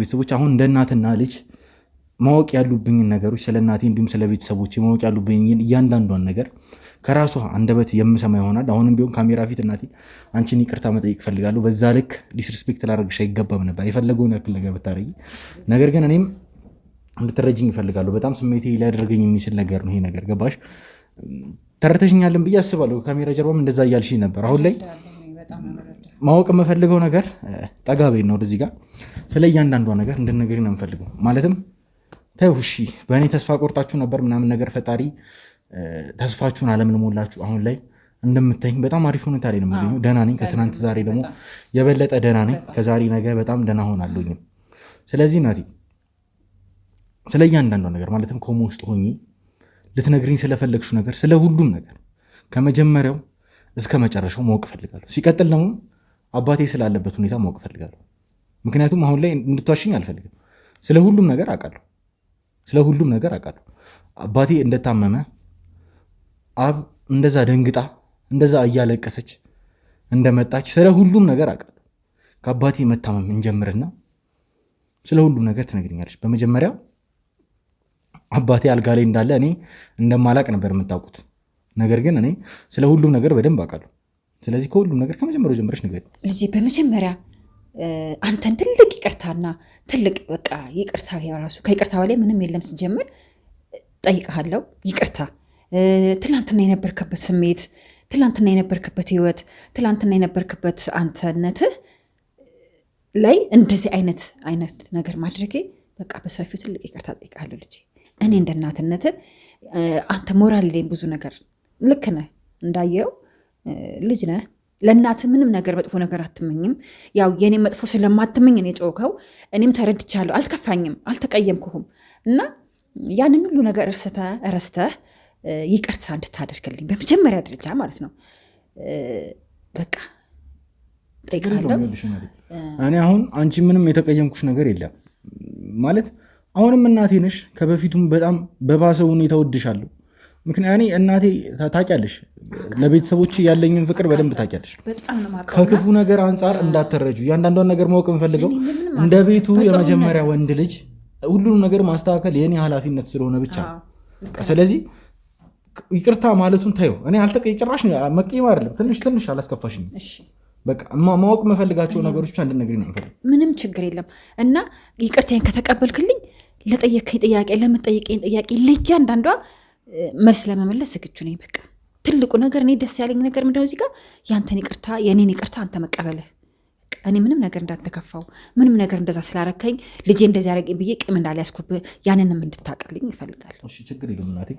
ቤተሰቦች አሁን እንደ እናትና ልጅ ማወቅ ያሉብኝን ነገሮች ስለ እናቴ እንዲሁም ስለ ቤተሰቦች ማወቅ ያሉብኝን እያንዳንዷን ነገር ከራሷ አንደበት የምሰማ ይሆናል። አሁንም ቢሆን ካሜራ ፊት እናቴ አንቺን ይቅርታ መጠየቅ እፈልጋለሁ። በዛ ልክ disrespect ላደርግሽ አይገባም ነበር፣ የፈለገውን ያክል ነገር ብታደርጊ። ነገር ግን እኔም እንድትረጅኝ እፈልጋለሁ። በጣም ስሜቴ ሊያደርገኝ የሚችል ነገር ነው ይሄ ነገር። ገባሽ? ተረተሽኛለን ብዬ አስባለሁ። ካሜራ ጀርባም እንደዛ እያልሽኝ ነበር። አሁን ላይ ማወቅ የምፈልገው ነገር ጠጋ በይ ነው ወደዚህ ጋር ስለ እያንዳንዷ ነገር እንድትነግሪኝ ነው የምፈልገው። ማለትም ተይው እሺ፣ በእኔ ተስፋ ቆርጣችሁ ነበር ምናምን ነገር ፈጣሪ ተስፋችሁን አለምልሞላችሁ አሁን ላይ እንደምታይኝ በጣም አሪፍ ሁኔታ ላይ ነው የምገኘው። ደህና ነኝ። ከትናንት ዛሬ ደግሞ የበለጠ ደህና ነኝ። ከዛሬ ነገ በጣም ደህና ሆናለሁኝም። ስለዚህ እናቴ ስለ እያንዳንዷ ነገር ማለትም ኮማ ውስጥ ሆኜ ልትነግሪኝ ስለፈለግሽው ነገር ስለ ሁሉም ነገር ከመጀመሪያው እስከ መጨረሻው ማወቅ እፈልጋለሁ። ሲቀጥል ደግሞ አባቴ ስላለበት ሁኔታ ማወቅ እፈልጋለሁ። ምክንያቱም አሁን ላይ እንድትዋሽኝ አልፈልግም። ስለ ሁሉም ነገር አውቃለሁ። ስለ ሁሉም ነገር አውቃለሁ። አባቴ እንደታመመ አብ እንደዛ ደንግጣ እንደዛ እያለቀሰች እንደመጣች ስለ ሁሉም ነገር አውቃለሁ። ከአባቴ መታመም እንጀምርና ስለ ሁሉም ነገር ትነግሪኛለች። በመጀመሪያ አባቴ አልጋ ላይ እንዳለ እኔ እንደማላቅ ነበር የምታውቁት። ነገር ግን እኔ ስለ ሁሉም ነገር በደንብ አውቃለሁ። ስለዚህ ከሁሉም ነገር ከመጀመሪያው ጀምረሽ ንገሪኝ ልጄ። በመጀመሪያ አንተን ትልቅ ይቅርታና ትልቅ በቃ ይቅርታ ራሱ ከይቅርታ በላይ ምንም የለም። ስጀምር ጠይቀሃለሁ ይቅርታ። ትላንትና የነበርክበት ስሜት፣ ትላንትና የነበርክበት ህይወት፣ ትላንትና የነበርክበት አንተነትህ ላይ እንደዚህ አይነት አይነት ነገር ማድረጌ በቃ በሰፊው ትልቅ ይቅርታ ጠይቃለሁ ልጄ። እኔ እንደ እናትነትህ አንተ ሞራል ላይ ብዙ ነገር ልክ ነህ፣ እንዳየው ልጅ ነህ። ለእናትህ ምንም ነገር መጥፎ ነገር አትመኝም። ያው የኔ መጥፎ ስለማትመኝ ነው የጮኸው። እኔም ተረድቻለሁ፣ አልከፋኝም፣ አልተቀየምኩህም እና ያንን ሁሉ ነገር ረስተህ ይቅርታ እንድታደርግልኝ በመጀመሪያ ደረጃ ማለት ነው በቃ ጠይቃለሁ። እኔ አሁን አንቺ ምንም የተቀየምኩሽ ነገር የለም ማለት አሁንም እናቴ ነሽ። ከበፊቱም በጣም በባሰ ሁኔታ እወድሻለሁ። ምክንያት እኔ እናቴ ታውቂያለሽ፣ ለቤተሰቦች ያለኝን ፍቅር በደንብ ታውቂያለሽ። ከክፉ ነገር አንጻር እንዳትረጁ እያንዳንዷን ነገር ማወቅ የምፈልገው እንደ ቤቱ የመጀመሪያ ወንድ ልጅ ሁሉንም ነገር ማስተካከል የኔ ኃላፊነት ስለሆነ ብቻ ነው። ስለዚህ ይቅርታ ማለቱን ታየው። እኔ ጭራሽ መቀየም አይደለም፣ ትንሽ ትንሽ አላስከፋሽኝም። በቃ ማወቅ የምፈልጋቸው ነገሮች ብቻ እንድትነግሪኝ ነው የምፈልገው። ምንም ችግር የለም እና ይቅርታዬን ከተቀበልክልኝ ለጠየከኝ ጥያቄ ለምጠይቀኝ ጥያቄ ለእያንዳንዷ መልስ ለመመለስ ዝግጁ ነኝ። በቃ ትልቁ ነገር እኔ ደስ ያለኝ ነገር ምንድነው እዚህ ጋር ያንተን ይቅርታ የእኔን ይቅርታ አንተ መቀበልህ። እኔ ምንም ነገር እንዳልተከፋው ምንም ነገር እንደዛ ስላረከኝ ልጄ እንደዚህ ያደረገኝ ብዬ ቂም እንዳልያዝኩብህ ያንንም እንድታቅልኝ እፈልጋለሁ። እሺ ችግር የለም እናቴ፣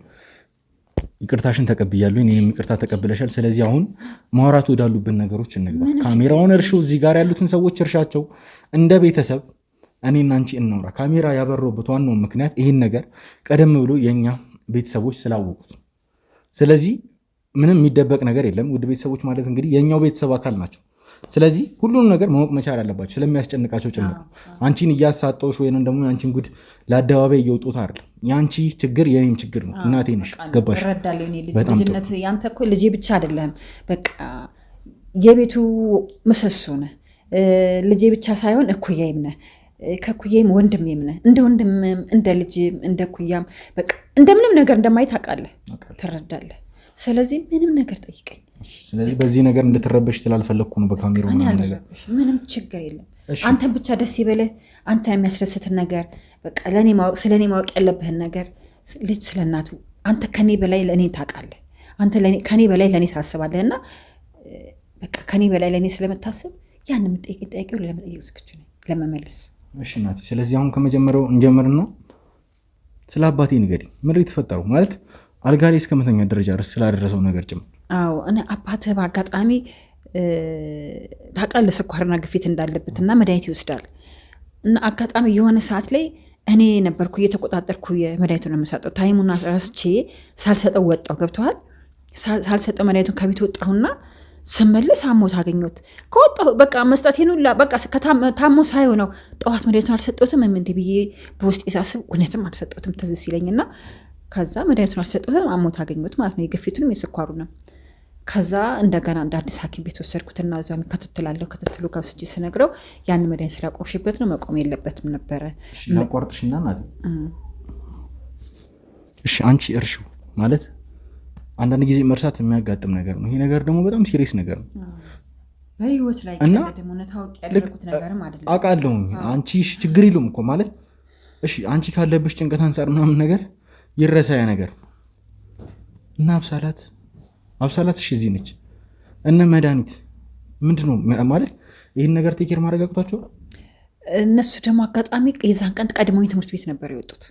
ይቅርታሽን ተቀብያለሁ። እኔንም ይቅርታ ተቀብለሻል። ስለዚህ አሁን ማውራት ወዳሉብን ነገሮች እንግባ። ካሜራውን እርሺው፣ እዚህ ጋር ያሉትን ሰዎች እርሻቸው። እንደ ቤተሰብ እኔና አንቺ እናውራ። ካሜራ ያበረውበት ዋናው ምክንያት ይህን ነገር ቀደም ብሎ የእኛ ቤተሰቦች ስላወቁት። ስለዚህ ምንም የሚደበቅ ነገር የለም። ውድ ቤተሰቦች ማለት እንግዲህ የእኛው ቤተሰብ አካል ናቸው። ስለዚህ ሁሉንም ነገር ማወቅ መቻል አለባቸው፣ ስለሚያስጨንቃቸው ጭምር። አንቺን እያሳጣሁሽ ወይንም ደግሞ የአንቺን ጉድ ለአደባባይ እየወጡት አይደለም። የአንቺ ችግር የኔም ችግር ነው። እናቴ ነሽ፣ ገባሽ? እረዳለሁ። የእኔ ልጅ ልጅነት ያንተ እኮ ልጄ ብቻ አይደለም፣ በቃ የቤቱ ምሰሶ ነህ። ልጄ ብቻ ሳይሆን እኩያዬም ነህ፣ ከኩያዬም ወንድሜም ነህ። እንደ ወንድምም እንደ ልጅም እንደ ኩያም በቃ እንደምንም ነገር እንደማይ ታውቃለህ፣ ትረዳለህ። ስለዚህ ምንም ነገር ጠይቀኝ። ስለዚህ በዚህ ነገር እንድትረበሽ ስላልፈለግኩ ነው በካሜራው ምናምን ነገር። ምንም ችግር የለም። አንተን ብቻ ደስ ይበልህ። አንተን የሚያስደስትን ነገር በቃ ለእኔ ማወቅ ስለ እኔ ማወቅ ያለብህን ነገር ልጅ ስለ እናቱ አንተ ከኔ በላይ ለእኔ ታውቃለህ። አንተ ከኔ በላይ ለእኔ ታስባለህ እና በቃ ከኔ በላይ ለእኔ ስለምታስብ ያን የምጠይቅን ጥያቄ ሁሉ ለመጠየቅ ዝግጁ ነኝ ለመመለስ። እሺ እናቴ፣ ስለዚህ አሁን ከመጀመሪያው እንጀምርና ስለ አባቴ ንገሪኝ። ምንድን ነው የተፈጠረው? ማለት አልጋ ላይ እስከ መተኛ ደረጃ ድረስ ስላደረሰው ነገር ጭምር። አዎ እኔ አባትህ በአጋጣሚ ታውቃለህ ስኳርና ግፊት እንዳለበት እና መድኃኒት ይወስዳል እና አጋጣሚ የሆነ ሰዓት ላይ እኔ ነበርኩ እየተቆጣጠርኩ የመድኃኒቱን የምሰጠው። time ኡን ረስቼ ሳልሰጠው ወጣሁ። ገብቶሃል? ሳልሰጠው መድኃኒቱን ከቤት ወጣሁና ስመለስ አሞት አገኘሁት። ከወጣሁ በቃ መስጠቴን ሁላ በቃ ታሞ ሳይሆን ነው ጠዋት መድኃኒቱን አልሰጠሁትም እንዲህ ብዬ በውስጤ ሳስብ እውነትም አልሰጠሁትም ትዝ ሲለኝና ከዛ መድኃኒቱን አልሰጠሁትም አሞት አገኘሁት ማለት ነው። የግፊቱንም የስኳሩንም። ከዛ እንደገና እንደ አዲስ ሐኪም ቤት ወሰድኩትና እዛም ክትትላለሁ። ክትትሉ ጋር ወስጄ ስነግረው ያን መድኃኒት ስላቆምሽበት ነው መቆም የለበትም ነበረ። ላቋርጥሽና እናቴ፣ እሺ አንቺ እርሺው ማለት አንዳንድ ጊዜ መርሳት የሚያጋጥም ነገር ነው። ይሄ ነገር ደግሞ በጣም serious ነገር ነው። በህይወት ላይ እና ታውቅ ያደረጉት ነገርም አይደለም። አውቃለሁኝ። አንቺ እሺ ችግር የለውም እኮ ማለት እሺ አንቺ ካለብሽ ጭንቀት አንጻር ምናምን ነገር ይረሳ ያ ነገር እና አብሳላት እሺ እዚህ ነች። እነ መድኃኒት ምንድን ነው ማለት ይህን ነገር take care ማድረግ አቅቷቸው እነሱ ደግሞ አጋጣሚ የዛን ቀን ቀድሞኝ ትምህርት ቤት ነበር የወጡት።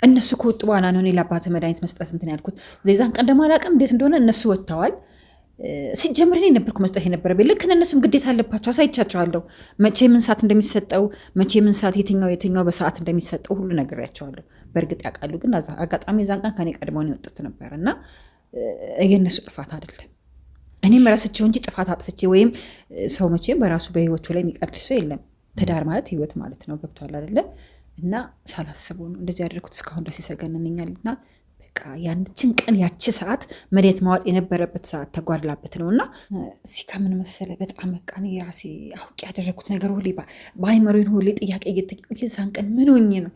እነሱ ከወጡ በኋላ ነው እኔ ለአባትህ መድኃኒት መስጠት እንትን ያልኩት። የዛን ቀን ደግሞ አላውቅም እንዴት እንደሆነ እነሱ ወጥተዋል። ሲጀምር እኔ ነበርኩ መስጠት የነበረብኝ። ልክ እነሱም ግዴታ አለባቸው፣ አሳይቻቸዋለሁ። መቼ ምን ሰዓት እንደሚሰጠው፣ መቼ ምን ሰዓት የትኛው የትኛው በሰዓት እንደሚሰጠው ሁሉ ነግሬያቸዋለሁ። በእርግጥ ያውቃሉ፣ ግን አጋጣሚ የዛን ቀን ከኔ ቀድመው ነው የወጡት ነበር እና የእነሱ ጥፋት አይደለም። እኔም ረስቼው እንጂ ጥፋት አጥፍቼ ወይም ሰው መቼም በራሱ በህይወቱ ላይ የሚቀልድ ሰው የለም። ትዳር ማለት ህይወት ማለት ነው። ገብቷል አይደለ? እና ሳላስበው ነው እንደዚህ ያደረኩት። እስካሁን ድረስ ይሰገንንኛል። እና በቃ ያንችን ቀን ያቺ ሰዓት መሬት ማዋጥ የነበረበት ሰዓት ተጓድላበት ነው። እና እዚህ ጋር ምን መሰለህ፣ በጣም በቃ እኔ ራሴ አውቄ ያደረኩት ነገር ሁሌ በአይምሮዬን ሁሌ ጥያቄ የዛን ቀን ምን ሆኜ ነው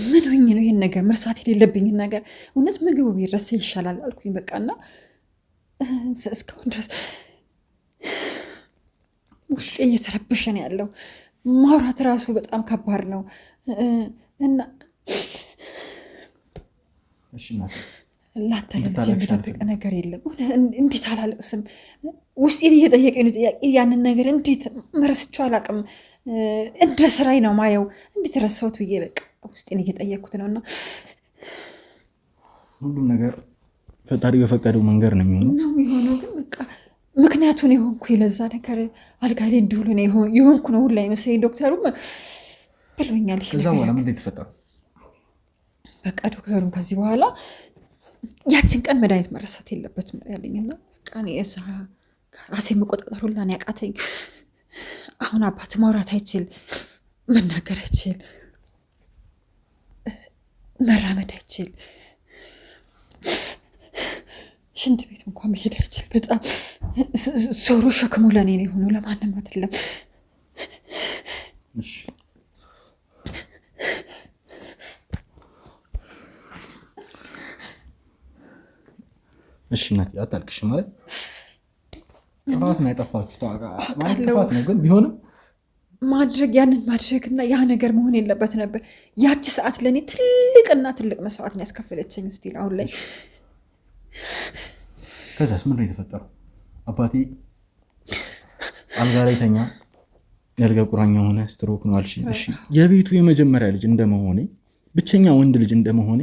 ምን ሆኜ ነው ይሄን ነገር መርሳት የሌለብኝን ነገር እውነት ምግቡ ቢረሳ ይሻላል አልኩኝ። በቃ እና እስካሁን ድረስ ውስጤ እየተረበሸ ነው ያለው። ማውራት ራሱ በጣም ከባድ ነው እና ለአንተ ለልጅ የምደብቅ ነገር የለም። እንዴት አላለቅስም? ውስጤን እየጠየቀኝ ነው ጥያቄ። ያንን ነገር እንዴት መረስቼው አላውቅም። እንደ ስራዬ ነው ማየው። እንዴት ረሳሁት ብዬ በቃ ውስጤን እየጠየኩት ነው። እና ሁሉም ነገር ፈጣሪ በፈቀደው መንገድ ነው የሚሆነው ነው የሚሆነው። ግን በቃ ምክንያቱን የሆንኩ የለዛ ነገር አልጋ ላይ እንዲውሉ የሆንኩ ነው ሁላ ይመስለኝ። ዶክተሩም ብሎኛል። ከዛ በኋላ ምንድን የተፈጠረው? በቃ ዶክተሩም ከዚህ በኋላ ያችን ቀን መድኃኒት መረሳት የለበትም ነው ያለኝና በቃ እኔ እዛ ራሴ መቆጣጠር ሁላ ነው ያቃተኝ። አሁን አባት ማውራት አይችል፣ መናገር አይችል፣ መራመድ አይችል፣ ሽንት ቤት እንኳን መሄድ አይችል። በጣም ዞሮ ሸክሙ ለእኔ ነው የሆነው፣ ለማንም አይደለም። እሺ እናቴ አታልቅሽ። ማለት ጥፋት ነው ያጠፋችሁ፣ ማለት ጥፋት ነው፣ ግን ቢሆንም ማድረግ ያንን ማድረግና ያ ነገር መሆን የለበት ነበር። ያቺ ሰዓት ለእኔ ትልቅና ትልቅ መስዋዕት ነው ያስከፈለችኝ። still አሁን ላይ ከዛስ ምንድን ነው የተፈጠረው? አባቴ አልጋ ላይ ተኛ፣ የአልጋ ቁራኛ ሆነ፣ ስትሮክ ነው አልሽኝ። እሺ የቤቱ የመጀመሪያ ልጅ እንደመሆኔ ብቸኛ ወንድ ልጅ እንደመሆኔ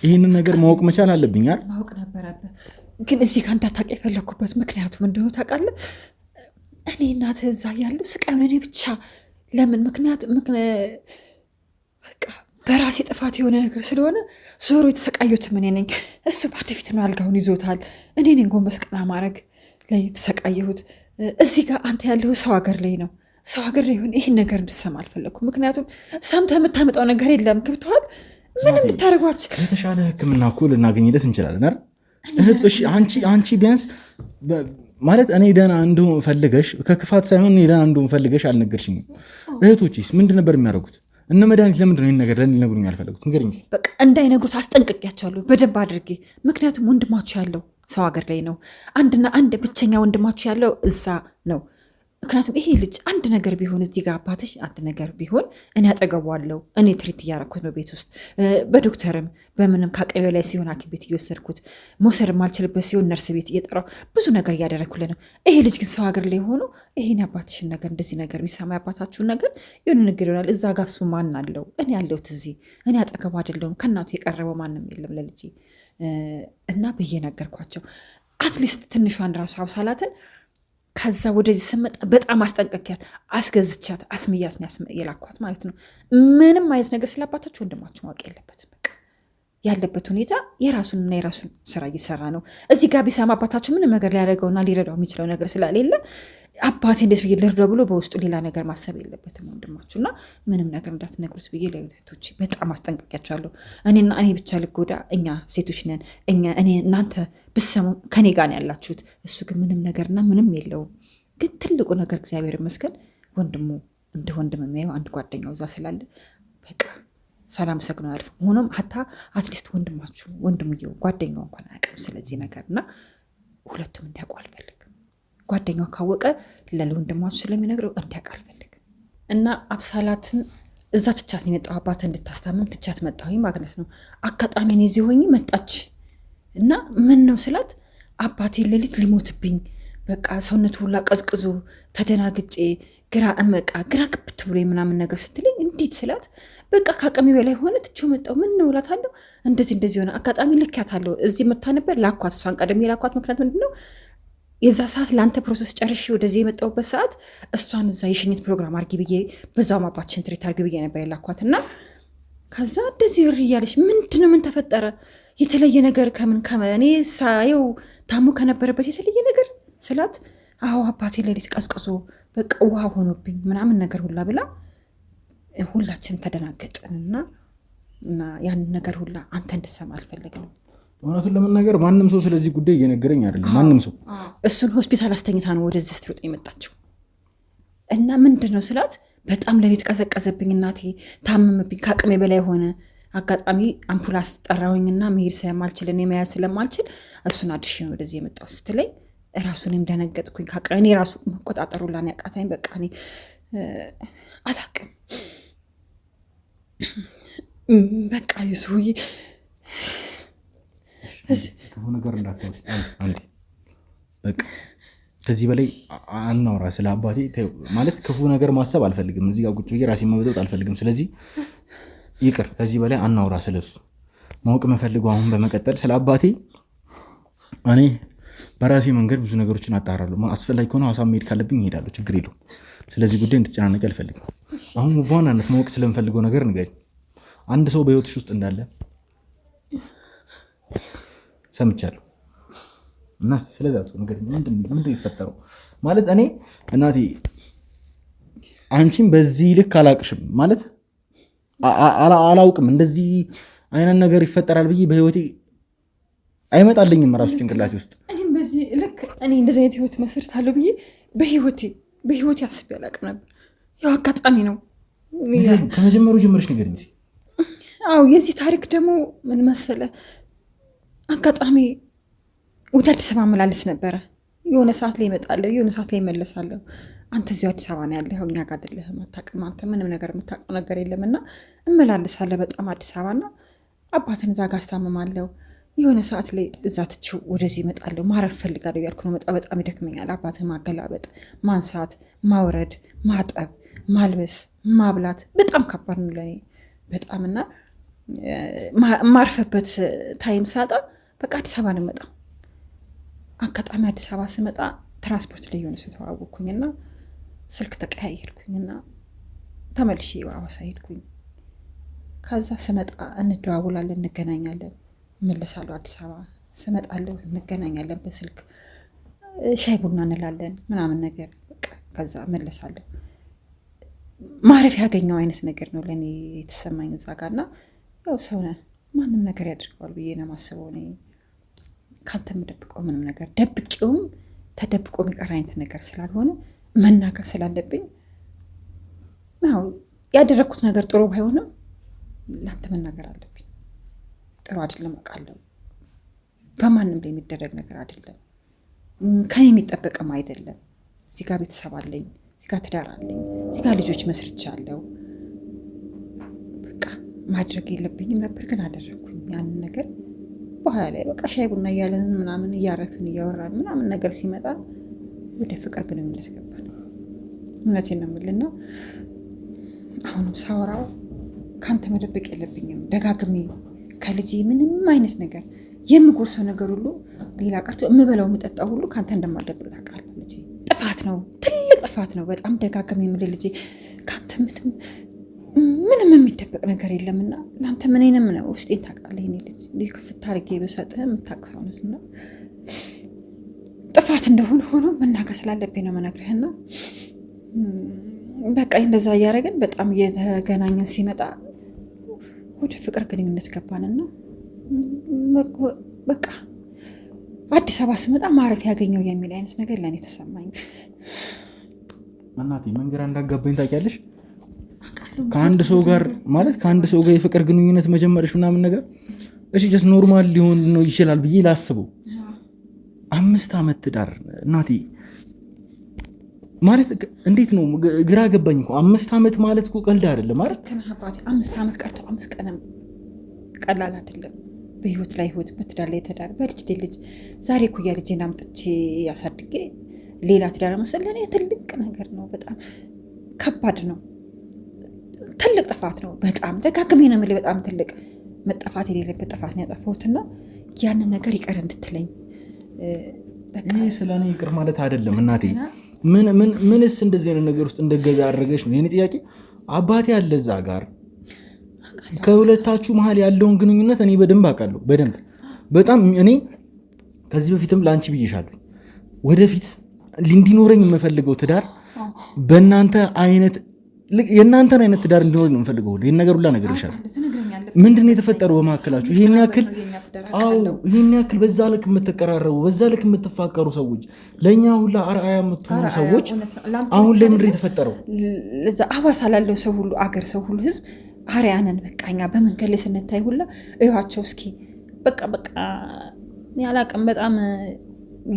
ይህንን ነገር ማወቅ መቻል አለብኝ አይደል? ማወቅ ነበረብህ። ግን እዚህ ጋር እንዳታውቅ የፈለግኩበት ምክንያቱ ምንድነው ታውቃለህ? እኔ እናትህ እዛ ያለው ስቃዩን እኔ ብቻ ለምን ምክንያቱ በቃ በራሴ ጥፋት የሆነ ነገር ስለሆነ ዞሮ የተሰቃየሁትም እኔ ነኝ። እሱ በአንድ ፊት ነው አልጋውን ይዞታል። እኔ ነኝ ጎንበስ ቀና ማድረግ ላይ የተሰቃየሁት። እዚህ ጋር አንተ ያለው ሰው ሀገር ላይ ነው። ሰው ሀገር ላይ ሆነ ይህን ነገር እንድሰማ አልፈለግኩም። ምክንያቱም ሰምተህ የምታመጣው ነገር የለም። ገብቶሃል? ምንም ልታደርጓች የተሻለ ሕክምና እኮ ልናገኝለት እንችላለን አይደል? እሺ አንቺ ቢያንስ ማለት እኔ ደህና እንደሆን ፈልገሽ ከክፋት ሳይሆን እኔ ደህና እንደሆን ፈልገሽ አልነገርሽኝም። እህቶችስ ምንድን ነበር የሚያደርጉት? እነ መድኃኒት ለምንድን ነው ይህን ነገር ለእኔ ሊነግሩኝ ያልፈለጉት? ንገሪኝ። በቃ እንዳይነግሩት አስጠንቅቄያቸዋለሁ በደንብ አድርጌ። ምክንያቱም ወንድማችሁ ያለው ሰው ሀገር ላይ ነው። አንድና አንድ ብቸኛ ወንድማችሁ ያለው እዛ ነው። ምክንያቱም ይሄ ልጅ አንድ ነገር ቢሆን እዚህ ጋር አባትሽ አንድ ነገር ቢሆን እኔ አጠገቧለሁ። እኔ ትሪት እያደረኩት ነው ቤት ውስጥ በዶክተርም በምንም ከአቅሜ ላይ ሲሆን ሐኪም ቤት እየወሰድኩት መውሰድ የማልችልበት ሲሆን ነርስ ቤት እየጠራው ብዙ ነገር እያደረግኩለት ነው። ይሄ ልጅ ግን ሰው ሀገር ላይ ሆኖ ይሄን የአባትሽን ነገር እንደዚህ ነገር ቢሰማ የአባታችሁን ነገር የሆነ ነገር ይሆናል። እዛ ጋር እሱ ማን አለው? እኔ ያለሁት እዚህ እኔ አጠገቡ አይደለሁም። ከእናቱ የቀረበው ማንም የለም ለልጄ እና ብዬ ነገርኳቸው። at least ትንሿን ራሱ አብሳላትን ከዛ ወደዚህ ስመጣ በጣም አስጠንቀቂያት፣ አስገዝቻት፣ አስምያት ነው የላኳት ማለት ነው። ምንም አይነት ነገር ስላባታችሁ ወንድማችሁ ማወቅ የለበትም። በቃ ያለበት ሁኔታ የራሱንና የራሱን ስራ እየሰራ ነው። እዚህ ጋር ቢሰማ አባታችሁ ምንም ነገር ሊያደርገውና ሊረዳው የሚችለው ነገር ስለሌለ አባቴ እንዴት ብዬ ልርዳው ብሎ በውስጡ ሌላ ነገር ማሰብ የለበትም ወንድማችሁ እና ምንም ነገር እንዳትነግሩት ብዬ ለእህቶች በጣም አስጠንቅቂያቸዋለሁ። እኔና እኔ ብቻ ልጎዳ፣ እኛ ሴቶች ነን። እኛ እኔ እናንተ ብትሰሙ ከኔ ጋር ነው ያላችሁት። እሱ ግን ምንም ነገርና ምንም የለውም። ግን ትልቁ ነገር እግዚአብሔር ይመስገን ወንድሙ እንደ ወንድም የሚያየው አንድ ጓደኛው እዛ ስላለ በቃ ሳላመሰግነው አያልፍም። ሆኖም ሀታ at least ወንድማችሁ ወንድምየው ጓደኛው እንኳን አያውቅም ስለዚህ ነገር እና ሁለቱም እንዲያውቁ አልፈልግም። ጓደኛው ካወቀ ለወንድማችሁ ስለሚነግረው እንዲያውቅ አልፈልግም። እና አብሳላትን እዛ ትቻት ነው የመጣው። አባት እንድታስታምም ትቻት መጣሁኝ ማለት ነው። አጋጣሚ እኔ እዚህ ሆኜ መጣች እና ምን ነው ስላት አባቴ ሌሊት ሊሞትብኝ በቃ ሰውነቱ ሁላ ቀዝቅዞ ተደናግጬ ግራ እመቃ ግራ ግብት ብሎ ምናምን ነገር ስትለኝ እንዴት ስላት በቃ ከአቅሜ በላይ ሆነ ትቼው መጣሁ። ምን ነው እላታለሁ። እንደዚህ እንደዚህ ሆነ። አጋጣሚ ልኪያታለሁ። እዚህ መታ ነበር ላኳት። እሷን ቀደም የላኳት ምክንያት ምንድን ነው? የዛ ሰዓት ለአንተ process ጨርሼ ወደዚህ የመጣሁበት ሰዓት እሷን እዛ የሽኝት ፕሮግራም አርጊ ብዬ በዛውም አባትሽን treat አርጊ ብዬ ነበር የላኳት እና ከዛ እንደዚህ እሪ እያለች ምንድነው ምን ተፈጠረ? የተለየ ነገር ከምን እኔ ሳየው ታሞ ከነበረበት የተለየ ነገር ስላት አዎ አባቴ ሌሊት ቀዝቅዞ በቃ ውሃ ሆኖብኝ ምናምን ነገር ሁላ ብላ ሁላችንም ተደናገጥንና እና ያንን ነገር ሁላ አንተ እንድሰማ አልፈለግንም። እውነቱን ለመናገር ማንም ሰው ስለዚህ ጉዳይ እየነገረኝ አይደለም። ማንም ሰው እሱን ሆስፒታል አስተኝታ ነው ወደዚህ ስትሮጥ የመጣችው። እና ምንድን ነው ስላት በጣም ሌሊት ቀዘቀዘብኝ እናቴ ታመመብኝ፣ ከአቅሜ በላይ ሆነ። አጋጣሚ አምፑላንስ ጠራሁኝና መሄድ ስለማልችል እኔ መያዝ ስለማልችል እሱን አድርሼ ነው ወደዚህ የመጣው ስትለኝ ራሱንም ደነገጥኩኝ። እኔ ራሱ መቆጣጠሩ ላን ያቃታኝ በቃ እኔ አላቅም። በቃ ይሱዬ ክፉ ነገር እንዳታወሪ አንዴ በቃ ከዚህ በላይ አናውራ ስለ አባቴ። ማለት ክፉ ነገር ማሰብ አልፈልግም። እዚህ ጋር ቁጭ ብዬ ራሴን መበጥበጥ አልፈልግም። ስለዚህ ይቅር፣ ከዚህ በላይ አናውራ ስለሱ። ማወቅ የምፈልገው አሁን በመቀጠል ስለ አባቴ እኔ በራሴ መንገድ ብዙ ነገሮችን አጣራለሁ። አስፈላጊ ከሆነ ሐዋሳ መሄድ ካለብኝ እሄዳለሁ፣ ችግር የለውም። ስለዚህ ጉዳይ እንድትጨናነቅ አልፈልግም። አሁን በዋናነት ማወቅ ስለምፈልገው ነገር ንገሪኝ። አንድ ሰው በህይወትሽ ውስጥ እንዳለ ሰምቻለሁ እና ስለዛ ሰው ንገሪኝ። ምንድን ነው የተፈጠረው? ማለት እኔ እናቴ አንቺን በዚህ ልክ አላቅሽም፣ ማለት አላውቅም። እንደዚህ አይነት ነገር ይፈጠራል ብዬ በህይወቴ አይመጣልኝም ራሱ ጭንቅላቴ ውስጥ። እኔም በዚህ ልክ እኔ እንደዚህ አይነት ህይወት መሰርታለሁ ብዬ በህይወቴ አስቤ አላቅም ነበር። ያው አጋጣሚ ነው። ከመጀመሩ ጀምረሽ ንገሪኝ እስኪ። አዎ የዚህ ታሪክ ደግሞ ምን መሰለ፣ አጋጣሚ ወደ አዲስ አበባ መላለስ ነበረ። የሆነ ሰዓት ላይ እመጣለሁ፣ የሆነ ሰዓት ላይ እመለሳለሁ። አንተ እዚሁ አዲስ አበባ ነው ያለኸው፣ እኛ ጋር አይደለህም፣ አታውቅም። አንተ ምንም ነገር የምታውቀው ነገር የለም። እና እመላለሳለሁ በጣም አዲስ አበባ እና አባትን እዛ ጋር አስታምማለሁ። የሆነ ሰዓት ላይ እዛ ትቼው ወደዚህ እመጣለሁ። ማረፍ ፈልጋለሁ እያልኩ ነው መጣ። በጣም ይደክመኛል። አባትን ማገላበጥ፣ ማንሳት፣ ማውረድ፣ ማጠብ፣ ማልበስ፣ ማብላት በጣም ከባድ ነው ለእኔ በጣም እና ማርፈበት time ሳጣ በቃ አዲስ አበባ ነው የምመጣው። አጋጣሚ አዲስ አበባ ስመጣ ትራንስፖርት ላይ የሆነ ሰው ተዋወቅኩኝና ስልክ ተቀያየርኩኝና ተመልሼ ሐዋሳ ሄድኩኝ። ከዛ ስመጣ እንደዋውላለን፣ እንገናኛለን፣ እመለሳለሁ አዲስ አበባ ስመጣለሁ፣ እንገናኛለን በስልክ ሻይ ቡና እንላለን ምናምን ነገር በቃ ከዛ እመለሳለሁ። ማረፍ ያገኘው አይነት ነገር ነው ለእኔ የተሰማኝ እዛ ጋር እና ያው ሰው ነህ ማንም ነገር ያደርገዋል ብዬ ነው የማስበው። እኔ ከአንተ የምደብቀው ምንም ነገር ደብቄውም ተደብቆ የሚቀር አይነት ነገር ስላልሆነ መናገር ስላለብኝ ያው ያደረግኩት ነገር ጥሩ ባይሆንም ለአንተ መናገር አለብኝ። ጥሩ አይደለም አውቃለሁ። በማንም ላይ የሚደረግ ነገር አይደለም፣ ከኔ የሚጠበቅም አይደለም። እዚህ ጋር ቤተሰብ አለኝ፣ እዚህ ጋር ትዳር አለኝ፣ እዚህ ጋር ልጆች መስርቻለሁ። በቃ ማድረግ የለብኝም ነበር ግን አደረግኩኝ ያንን ነገር። በኋላ ላይ በቃ ሻይ ቡና እያለን ምናምን እያረፍን እያወራን ምናምን ነገር ሲመጣ ወደ ፍቅር ግንኙነት ገባን። እውነቴን ነው የምልህ። አሁንም ሳወራው ከአንተ መደበቅ የለብኝም። ደጋግሜ ከልጄ ምንም አይነት ነገር የምጎርሰው ነገር ሁሉ ሌላ ቀርቶ የምበላው የምጠጣው ሁሉ ከአንተ እንደማልደብቅ ታውቃለህ ልጄ። ጥፋት ነው፣ ትልቅ ጥፋት ነው። በጣም ደጋግሜ የምልህ ልጄ ከአንተ ምንም ምንም የሚደበቅ ነገር የለምና ለአንተ ምኔንም ነው ውስጤን ታውቃለህ። የእኔ ልጅ ክፍት አድርጌ ብሰጥህ የምታውቅ ሰው ነህና ጥፋት እንደሆነ ሆኖ መናገር ስላለብኝ ነው የምነግርህና በቃ እንደዛ እያደረግን በጣም እየተገናኘን ሲመጣ ወደ ፍቅር ግንኙነት ገባንና በቃ አዲስ አበባ ስመጣ ማረፍ ያገኘው የሚል አይነት ነገር ለእኔ ተሰማኝ። እናቴ መንገድ እንዳጋባኝ ታውቂያለሽ። ከአንድ ሰው ጋር ማለት ከአንድ ሰው ጋር የፍቅር ግንኙነት መጀመርሽ ምናምን ነገር እሺ just normal ሊሆን ነው ይችላል ብዬ ላስበው። 5 ዓመት ትዳር እናቴ ማለት እንዴት ነው? ግራ ገባኝ እኮ። 5 ዓመት ማለት እኮ ቀልድ አይደለም ማለት። 5 ዓመት ቀርቶ 5 ቀንም ቀላል አይደለም። በህይወት ላይ ህይወት፣ በትዳር ላይ ትዳር፣ በልጅ ልጅ። ዛሬ እኩያ ልጄን አምጥቼ ያሳድጌ ሌላ ትዳር መሰል ለእኔ ትልቅ ነገር ነው። በጣም ከባድ ነው። ትልቅ ጥፋት ነው። በጣም ደጋግሜ ነው የምልህ። በጣም ትልቅ መጠፋት የሌለበት ጥፋት ነው ያጠፋሁትና ያንን ነገር ይቅር እንድትለኝ። ይህ ስለ እኔ ይቅር ማለት አይደለም እናቴ። ምንስ እንደዚህ አይነት ነገር ውስጥ እንደገዛ አደረገሽ ነው የኔ ጥያቄ። አባቴ አለ እዛ ጋር፣ ከሁለታችሁ መሀል ያለውን ግንኙነት እኔ በደንብ አውቃለሁ። በደንብ በጣም። እኔ ከዚህ በፊትም ለአንቺ ብዬሻለሁ። ወደፊት እንዲኖረኝ የምፈልገው ትዳር በእናንተ አይነት የእናንተን አይነት ትዳር እንዲኖረኝ ነው የምፈልገው። ይህን ነገር ሁላ ነግሬሻለሁ። ምንድን ነው የተፈጠረው በመካከላችሁ? ይሄን ያክል፣ አዎ፣ ይሄን ያክል በዛ ልክ የምትቀራረቡ፣ በዛ ልክ የምትፋቀሩ ሰዎች፣ ለእኛ ሁላ አርአያ የምትሆኑ ሰዎች አሁን ላይ ምንድን ነው የተፈጠረው? ለዛ አዋሳ ላለው ሰው ሁሉ፣ አገር ሰው ሁሉ፣ ህዝብ አርአያ ነን። በቃ እኛ በመንገድ ላይ ስንታይ ሁላ እዩዋቸው እስኪ፣ በቃ በቃ ያላቅም በጣም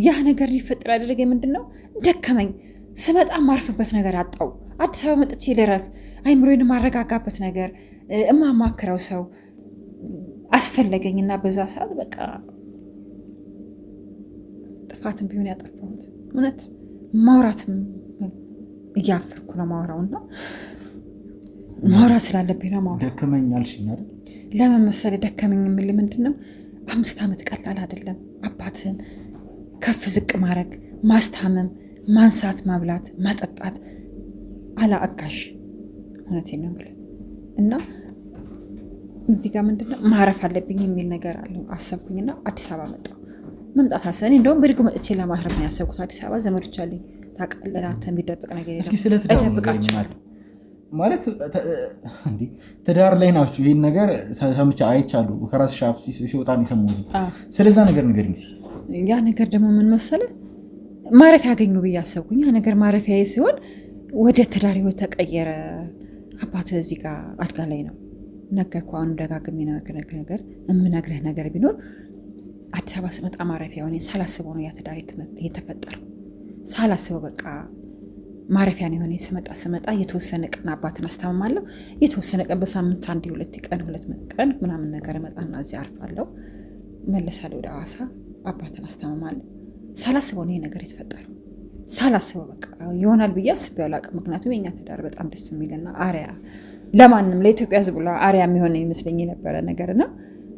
ያ ነገር ሊፈጠር ያደረገ ምንድን ነው? ደከመኝ፣ ስመጣ ማርፍበት ነገር አጣው። አዲስ አበባ መጥቼ ልረፍ፣ አይምሮዬን ማረጋጋበት ነገር፣ እማማክረው ሰው አስፈለገኝ እና በዛ ሰዓት በቃ ጥፋትም ቢሆን ያጠፋሁት እውነት ማውራትም እያፈርኩ ነው ማውራው እና ማውራት ስላለብኝ ነው ማውራው። ደከመኝ አልሽኝ አይደል? ለምን መሰለህ ደከመኝ የምልህ ምንድን ነው፣ 5 ዓመት ቀላል አይደለም። አባትህን ከፍ ዝቅ ማድረግ፣ ማስታመም፣ ማንሳት፣ ማብላት፣ ማጠጣት አላ አጋዥ፣ እውነቴን ነው የምልህ። እና እዚህ ጋር ምንድነው ማረፍ አለብኝ የሚል ነገር አለ አሰብኩኝና አዲስ አበባ መጣሁ። መምጣት አሰብ እኔ እንደውም ብድግ መጥቼ ለማረፍ ነው ያሰብኩት። አዲስ አበባ ዘመዶች አሉኝ ታውቃለህ፣ አንተ የሚደበቅ ነገር እስኪ ስለ ትዳሩ እደብቃቸዋለሁ። ማለት እንዴ ትዳር ላይ ናችሁ? ይህን ነገር ሰምቼ አይቻለሁ። ከራስሽ አፍ ሲወጣ ነው የሰማሁት። ስለዛ ነገር ንገሪኝ እስኪ። ያ ነገር ደግሞ ምን መሰለህ፣ ማረፊያ ያገኙ ብዬ አሰብኩኝ። ያ ነገር ማረፊያ ሲሆን ወደ ትዳር ህይወት ተቀየረ። አባትህ እዚህ ጋር አልጋ ላይ ነው፣ ነገርኩህ። አሁንም ደጋግሜ ነገር የምነግርህ ነገር ቢኖር አዲስ አበባ ስመጣ ማረፊያ ሆነ ሳላስበው ነው ያ ትዳር የተፈጠረው። ሳላስበው በቃ ማረፊያ ነው የሆነ። ስመጣ ስመጣ የተወሰነ ቀን አባትን አስታምማለሁ። የተወሰነ ቀን በሳምንት አንድ ሁለት ቀን 2 ቀን ምናምን ነገር እመጣና እዚህ አርፋለሁ። መለሳለሁ ወደ ሐዋሳ፣ አባትን አስታምማለሁ። ሳላስበው ነው ይሄ ነገር የተፈጠረው። ሳላስበው በቃ ይሆናል ብዬ አስቤ አላውቅም። ምክንያቱም የኛ ትዳር በጣም ደስ የሚልና አርያ ለማንም ለኢትዮጵያ ሕዝብ አርያ የሚሆን ይመስለኝ የነበረ ነገር እና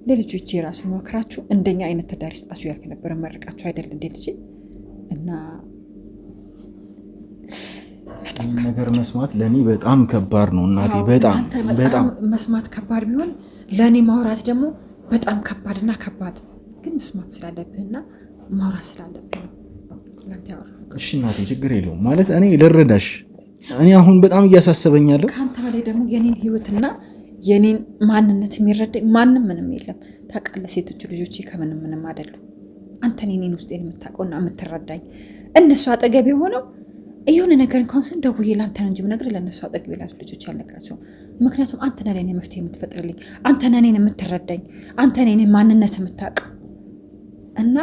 ለልጆቼ የራሱ መክራችሁ እንደኛ አይነት ትዳር ይስጣችሁ ያልክ ነበረ። መርቃችሁ አይደል እንዴ ልጄ? እና ነገር መስማት ለእኔ በጣም ከባድ ነው እናቴ። በጣም በጣም። መስማት ከባድ ቢሆን ለእኔ ማውራት ደግሞ በጣም ከባድና ከባድ፣ ግን መስማት ስላለብህና ማውራት ስላለብህ ነው ለአንተ ያወራሁት። እሺ እናቴ፣ ችግር የለውም። ማለት እኔ ልረዳሽ። እኔ አሁን በጣም እያሳሰበኝ ያለው ከአንተ በላይ ደግሞ የኔን ህይወትና የኔን ማንነት የሚረዳኝ ማንም ምንም የለም። ታውቃለህ፣ ሴቶቹ ልጆቼ ከምንም ምንም አይደሉም። አንተን የኔን ውስጤን የምታውቀውና የምትረዳኝ፣ እነሱ አጠገብ የሆነው የሆነ ነገር እንኳን ስን ደውዬ ለአንተ ነው እንጂ የምነግርህ ለእነሱ አጠገብ ላሉ ልጆች አልነግራቸውም። ምክንያቱም አንተ ነህ ለእኔ መፍትሄ የምትፈጥርልኝ፣ አንተ ነህ እኔን የምትረዳኝ፣ አንተ ነህ የኔን ማንነት የምታውቀው እና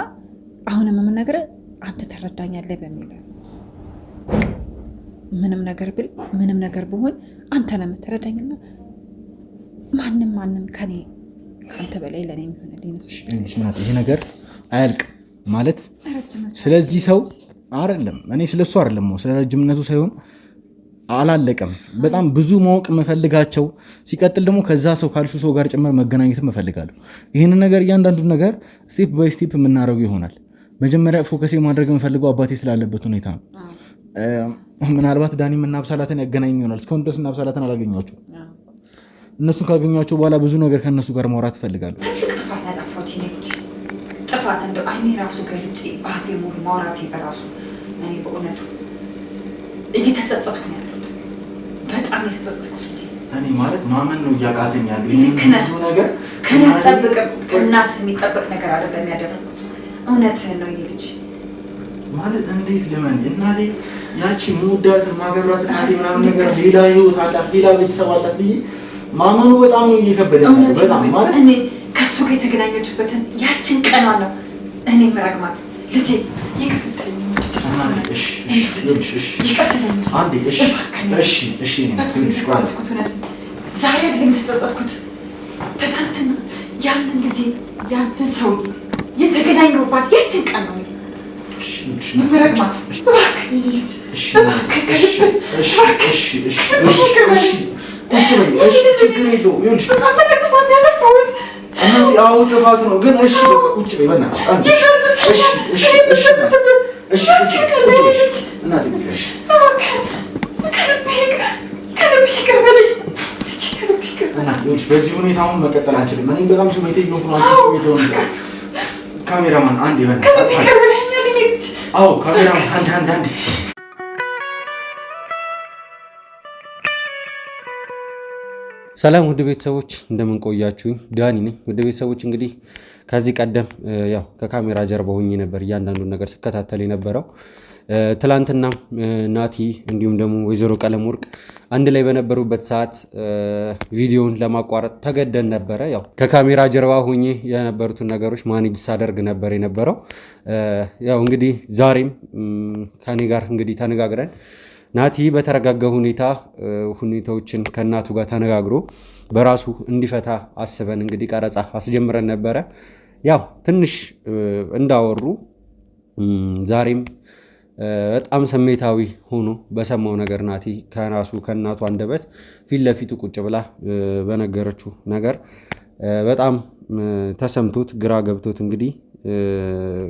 አሁንም የምነግርህ አንተ ትረዳኛለህ በሚል ምንም ነገር ብል ምንም ነገር ብሆን አንተ ነህ የምትረዳኝና ማንም ማንም ከኔ ከአንተ በላይ ለእኔ የሚሆንልኝ ይሄ ነገር አያልቅም ማለት ስለዚህ ሰው አይደለም፣ እኔ ስለሱ አይደለም፣ ስለ ረጅምነቱ ሳይሆን አላለቀም። በጣም ብዙ ማወቅ የምፈልጋቸው፣ ሲቀጥል ደግሞ ከዛ ሰው ካልሹ ሰው ጋር ጭምር መገናኘትም እፈልጋለሁ። ይህንን ነገር እያንዳንዱን ነገር step by step የምናደርገው ይሆናል። መጀመሪያ focus ማድረግ የምፈልገው አባቴ ስላለበት ሁኔታ ነው። ምናልባት ዳኒም እና አብሳላትን ያገናኝ ይሆናል። እስካሁን ድረስ እና አብሳላትን አላገኟቸው። እነሱን ካገኟቸው በኋላ ብዙ ነገር ከእነሱ ጋር ማውራት እፈልጋለሁ። ትልቅ ጥፋት ነው ያጠፋሁት የእኔ ልጅ ጥፋት እንደው አይኔ ራሱ ገልጬ በአፌ ሙሉ ማውራቴ በራሱ እኔ በእውነቱ እየተጸጸትኩ ነው ያለሁት። በጣም የተጸጸትኩት ልጄ። እኔ ማለት ማመን ነው እያቃተኝ ያለው ልክ ነህ። ሁሉ ነገር ከእኔ አትጠብቅም። ከእናትህ የሚጠበቅ ነገር አይደለም ያደረኩት። እውነትህን ነው የእኔ ልጅ። ማለት እንዴት ልመን? እናቴ ያቺ መወዳት ማገብራት እናቴ ምናምን ነገር ሌላ ህይወት አላት፣ ሌላ ቤተሰብ አላት ብዬ ማመኑ በጣም ነው እየከበደኝ ያለው። እውነትህን በጣም ነው። ማለት እኔ ከእሱ ጋር የተገናኘችበትን ያችን ቀኗ ነው እኔ ምረግማት። ልጄ ይቅር ልትለኝ እናቴ፣ እሺ፣ እሺ፣ ይኸውልሽ፣ እሺ፣ ይቅር ስለኝ አንዴ፣ እሺ፣ እሺ፣ እሺ፣ እኔ በጣም ትንሽ ቆይ። የተጸጸትኩት እውነት ዛሬ አይደለም የተጸጸትኩት፣ ትናንትና ያንን ልጄ ያንን ሰውዬ የተገናኘሁባት ያችን ቀን ነው እሺ፣ ይኸውልሽ፣ የምረግማት። እባክህ የእኔ ልጅ እሺ፣ እባክህ እሺ፣ ከልብህ እሺ፣ እባክህ እሺ፣ እሺ፣ እሺ፣ እሺ፣ ቁጭ በይ። እሺ፣ ችግር የለውም። ይኸውልሽ በጣም ትልቅ ጥፋት ነው ያጠፋሁት። እናቴ፣ አዎ ጥፋት ነው ግን እሺ፣ በቃ ቁጭ በይ በእናትሽ። አንዴ፣ እሺ፣ እሺ፣ እሺ፣ እሺ፣ እሺ፣ ቁጭ በይ። እናቴ ቁጭ በይ። እሺ። እባክህ ከልብህ ይቅር ከልብህ ይቅር በለኝ ልጄ፣ ከልብህ ይቅር በለኝ። እናቴ ይኸውልሽ፣ በዚህ ሁኔታ አሁን መቀጠል አንችልም። እኔም በጣም ስሜቴ እየሆንኩ ነው። አንቺ ስሜት ሆነ። ካሜራማን አንዴ በእናትህ ከልብህ ይቅር ብለኸኛል የእኔ ልጅ። አዎ ካሜራማን አንዴ አንዴ አንዴ። ሰላም ውድ ቤተሰቦች እንደምን ቆያችሁኝ? ዳኒ ነኝ። ውድ ቤተሰቦች እንግዲህ ከዚህ ቀደም ያው ከካሜራ ጀርባ ሆኜ ነበር እያንዳንዱን ነገር ስከታተል የነበረው። ትላንትና ናቲ እንዲሁም ደግሞ ወይዘሮ ቀለም ወርቅ አንድ ላይ በነበሩበት ሰዓት ቪዲዮን ለማቋረጥ ተገደን ነበረ። ያው ከካሜራ ጀርባ ሆኜ የነበሩትን ነገሮች manage ሳደርግ ነበር የነበረው። ያው እንግዲህ ዛሬም ከኔ ጋር እንግዲህ ተነጋግረን ናቲ በተረጋጋ ሁኔታ ሁኔታዎችን ከእናቱ ጋር ተነጋግሮ በራሱ እንዲፈታ አስበን እንግዲህ ቀረጻ አስጀምረን ነበረ። ያው ትንሽ እንዳወሩ ዛሬም በጣም ስሜታዊ ሆኖ በሰማው ነገር ናቲ ከራሱ ከእናቱ አንደበት ፊት ለፊቱ ቁጭ ብላ በነገረችው ነገር በጣም ተሰምቶት ግራ ገብቶት እንግዲህ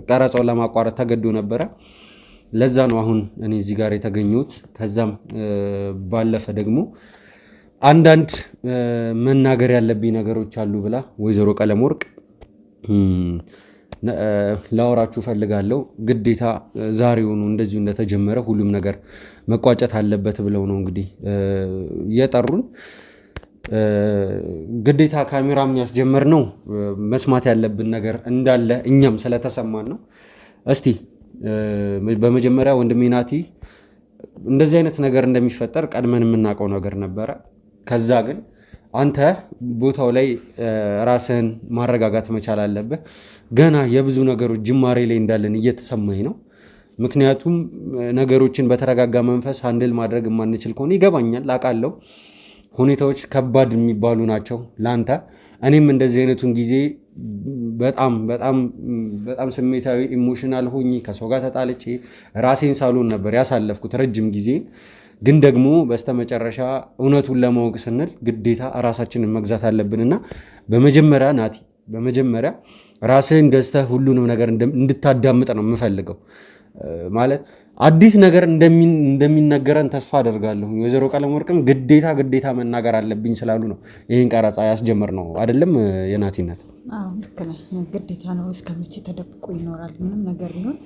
ቀረጻውን ለማቋረጥ ተገዶ ነበረ። ለዛ ነው አሁን እኔ እዚህ ጋር የተገኘሁት። ከዛም ባለፈ ደግሞ አንዳንድ መናገር ያለብኝ ነገሮች አሉ ብላ ወይዘሮ ቀለም ወርቅ ላወራችሁ እፈልጋለሁ። ግዴታ ዛሬውኑ እንደዚሁ እንደተጀመረ ሁሉም ነገር መቋጨት አለበት ብለው ነው እንግዲህ የጠሩን። ግዴታ ካሜራም ያስጀመርነው መስማት ያለብን ነገር እንዳለ እኛም ስለተሰማን ነው። እስቲ በመጀመሪያ ወንድሜ ናቲ እንደዚህ አይነት ነገር እንደሚፈጠር ቀድመን የምናውቀው ነገር ነበረ። ከዛ ግን አንተ ቦታው ላይ ራስህን ማረጋጋት መቻል አለብህ። ገና የብዙ ነገሮች ጅማሬ ላይ እንዳለን እየተሰማኝ ነው። ምክንያቱም ነገሮችን በተረጋጋ መንፈስ handle ማድረግ የማንችል ከሆነ ይገባኛል፣ አውቃለሁ። ሁኔታዎች ከባድ የሚባሉ ናቸው ለአንተ። እኔም እንደዚህ አይነቱን ጊዜ በጣም በጣም በጣም ስሜታዊ emotional ሆኜ ከሰው ጋር ተጣልቼ ራሴን ሳልሆን ነበር ያሳለፍኩት ረጅም ጊዜ። ግን ደግሞ በስተመጨረሻ እውነቱን ለማወቅ ስንል ግዴታ ራሳችንን መግዛት አለብንና በመጀመሪያ ናቲ፣ በመጀመሪያ ራስህን ገዝተህ ሁሉንም ነገር እንድታዳምጥ ነው የምፈልገው። ማለት አዲስ ነገር እንደሚነገረን ተስፋ አደርጋለሁ። ወይዘሮ ቀለም ወርቅም ግዴታ ግዴታ መናገር አለብኝ ስላሉ ነው ይህን ቀረጻ ያስጀመርነው አይደለም የናቲነት? አዎ ልክ ነህ። ግዴታ ነው። እስከ መቼ ተደብቆ ይኖራል? ምንም ነገር ቢሆን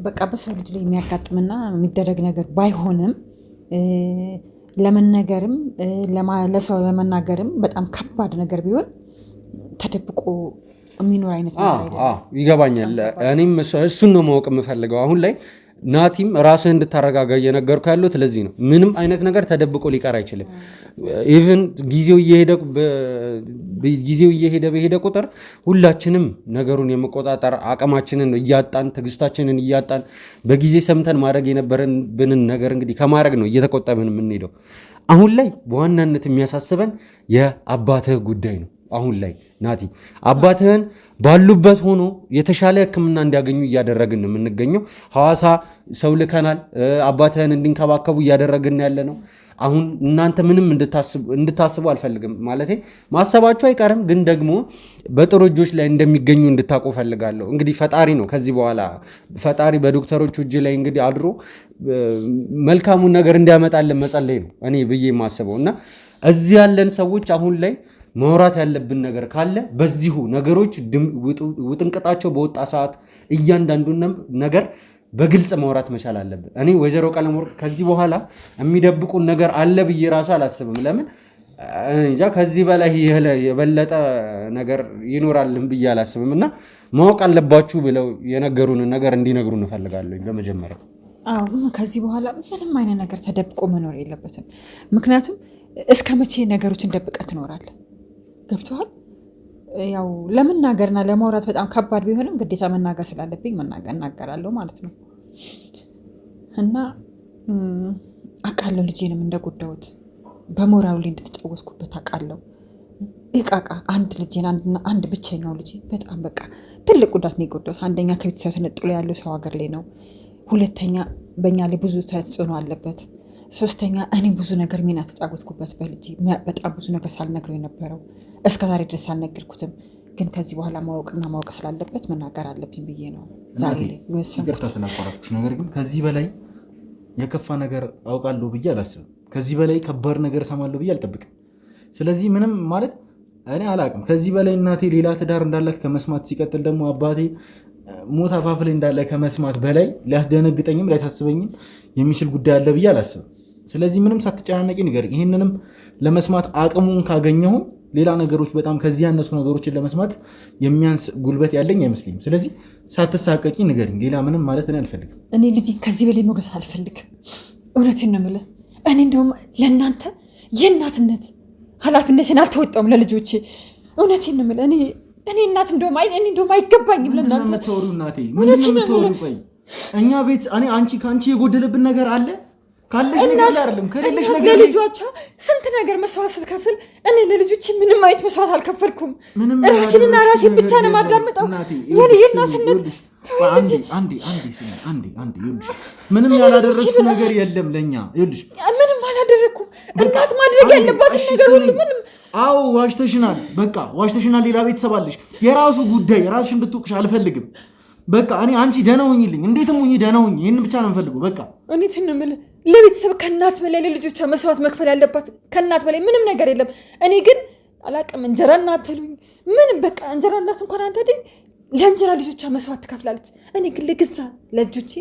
በቃ በሰው ልጅ ላይ የሚያጋጥምና የሚደረግ ነገር ባይሆንም ለመነገርም ለሰው ለመናገርም በጣም ከባድ ነገር ቢሆን ተደብቆ የሚኖር አይነት ነገር አይደለም። ይገባኛል። እኔም እሱን ነው ማወቅ የምፈልገው አሁን ላይ። ናቲም ራስህ እንድታረጋጋ እየነገርኩ ያለሁት ለዚህ ነው። ምንም አይነት ነገር ተደብቆ ሊቀር አይችልም። Even ጊዜው እየሄደ በሄደ ቁጥር ሁላችንም ነገሩን የመቆጣጠር አቅማችንን እያጣን፣ ትዕግስታችንን እያጣን፣ በጊዜ ሰምተን ማድረግ የነበረብንን ነገር እንግዲህ ከማድረግ ነው እየተቆጠብን የምንሄደው። አሁን ላይ በዋናነት የሚያሳስበን የአባትህ ጉዳይ ነው። አሁን ላይ ናቲ አባትህን ባሉበት ሆኖ የተሻለ ሕክምና እንዲያገኙ እያደረግን ነው የምንገኘው። ሐዋሳ ሰው ልከናል። አባትህን እንዲንከባከቡ እያደረግን ያለ ነው። አሁን እናንተ ምንም እንድታስቡ አልፈልግም። ማለቴ ማሰባችሁ አይቀርም፣ ግን ደግሞ በጥሩ እጆች ላይ እንደሚገኙ እንድታውቁ እፈልጋለሁ። እንግዲህ ፈጣሪ ነው ከዚህ በኋላ ፈጣሪ በዶክተሮቹ እጅ ላይ እንግዲህ አድሮ መልካሙን ነገር እንዲያመጣልን መጸለይ ነው እኔ ብዬ የማስበው እና እዚህ ያለን ሰዎች አሁን ላይ ማውራት ያለብን ነገር ካለ በዚሁ ነገሮች ውጥንቅጣቸው በወጣ ሰዓት እያንዳንዱን ነገር በግልጽ ማውራት መቻል አለብን። እኔ ወይዘሮ ቀለመወርቅ ከዚህ በኋላ የሚደብቁን ነገር አለ ብዬ ራሱ አላስብም። ለምን እንጃ ከዚህ በላይ የበለጠ ነገር ይኖራልን ብዬ አላስብም። እና ማወቅ አለባችሁ ብለው የነገሩንን ነገር እንዲነግሩን እፈልጋለሁ። በመጀመሪያ አዎ፣ ከዚህ በኋላ ምንም አይነት ነገር ተደብቆ መኖር የለበትም። ምክንያቱም እስከ መቼ ነገሮችን ደብቀህ ትኖራለህ? ገብቶሃል? ያው ለመናገርና ለማውራት በጣም ከባድ ቢሆንም ግዴታ መናገር ስላለብኝ እናገራለሁ ማለት ነው። እና አውቃለሁ ልጄንም እንደጎዳሁት በሞራሉ ላይ እንደተጫወትኩበት አውቃለሁ። እቃቃ አንድ ልጄን አንድ ብቸኛው ልጄ በጣም በቃ ትልቅ ጉዳት ነው የጎዳሁት። አንደኛ ከቤተሰብ ተነጥሎ ያለው ሰው ሀገር ላይ ነው። ሁለተኛ በእኛ ላይ ብዙ ተጽዕኖ አለበት። ሶስተኛ እኔ ብዙ ነገር ሚና ተጫወትኩበት በልጄ በጣም ብዙ ነገር ሳልነግረው የነበረው እስከ ዛሬ ድረስ አልነገርኩትም። ግን ከዚህ በኋላ ማወቅና ማወቅ ስላለበት መናገር አለብኝ ብዬ ነው ዛሬ ላይ የወሰንኩት። ይቅርታ ስላቋረጥኩሽ፣ ነገር ግን ከዚህ በላይ የከፋ ነገር አውቃለሁ ብዬ አላስብም። ከዚህ በላይ ከባድ ነገር እሰማለሁ ብዬ አልጠብቅም። ስለዚህ ምንም ማለት እኔ አላቅም። ከዚህ በላይ እናቴ ሌላ ትዳር እንዳላት ከመስማት ሲቀጥል ደግሞ አባቴ ሞት አፋፍ ላይ እንዳለ ከመስማት በላይ ሊያስደነግጠኝም ሊያሳስበኝም የሚችል ጉዳይ አለ ብዬ አላስብም። ስለዚህ ምንም ሳትጨናነቂ ንገሪኝ። ይህንንም ለመስማት አቅሙን ካገኘሁም ሌላ ነገሮች በጣም ከዚህ ያነሱ ነገሮችን ለመስማት የሚያንስ ጉልበት ያለኝ አይመስለኝም። ስለዚህ ሳትሳቀቂ ንገሪኝ። ሌላ ምንም ማለት እኔ አልፈልግም። እኔ ልጄን ከዚህ በላይ መጉዳት አልፈልግም። እውነቴን ነው የምልህ። እኔ እንደውም ለእናንተ የእናትነት ኃላፊነትን አልተወጣሁም ለልጆቼ። እውነቴን ነው የምልህ። እኔ እናት እንደውም እኔ እንደውም አይገባኝም ለእናንተ። የምታወሪው እናቴ? ምንድን ነው የምታወሪው? ቆይ እኛ ቤት እኔ አንቺ ከአንቺ የጎደለብን ነገር አለ? ካለሽ ነገር ላይ አይደለም ከሌለሽ እናት ነገር ላይ ለልጆቿ ስንት ነገር መስዋዕት ስትከፍል እኔ ለልጆቼ ምንም አይነት መስዋዕት አልከፈልኩም። ምንም ራሴንና ያላደረግሽው ራሴን ብቻ ነገር ነው የለም። የማዳምጠው። እናቴ፣ የኔ ይኸውልሽ፣ የእናትነት ይኸውልሽ፣ አንዴ አንዴ አንዴ ስሚ፣ አንዴ አንዴ ይኸውልሽ፣ ምንም ያላደረግሽው ነገር የለም ለኛ። ይኸውልሽ ምንም አላደረግኩም። በቃ እናት ማድረግ አንዴ፣ ያለባትን እሺ፣ ነገር ሁሉ ስሚኝ። ምንም አዎ ዋሽተሽናል፣ በቃ ዋሽተሽናል። ሌላ ቤተሰብ አለሽ። የራሱ ጉዳይ፣ ራስሽን እንድትወቅሽ አልፈልግም። በቃ እኔ አንቺ ደህና ሁኚልኝ፣ እንዴትም ሁኚ ደህና ሁኚ። ይህን ብቻ ነው የምፈልገው። በቃ እውነቴን ነው የምልህ። ለቤተሰብ ከእናት በላይ ለልጆቿ መስዋዕት መክፈል ያለባት ከእናት በላይ ምንም ነገር የለም። እኔ ግን አላቅም። እንጀራ እናት ትሉኝ ምንም በቃ እንጀራ እናት እንኳን አንተ አይደል ለእንጀራ ልጆቿ መስዋዕት ትከፍላለች። እኔ ግን ለገዛ ለልጆቼ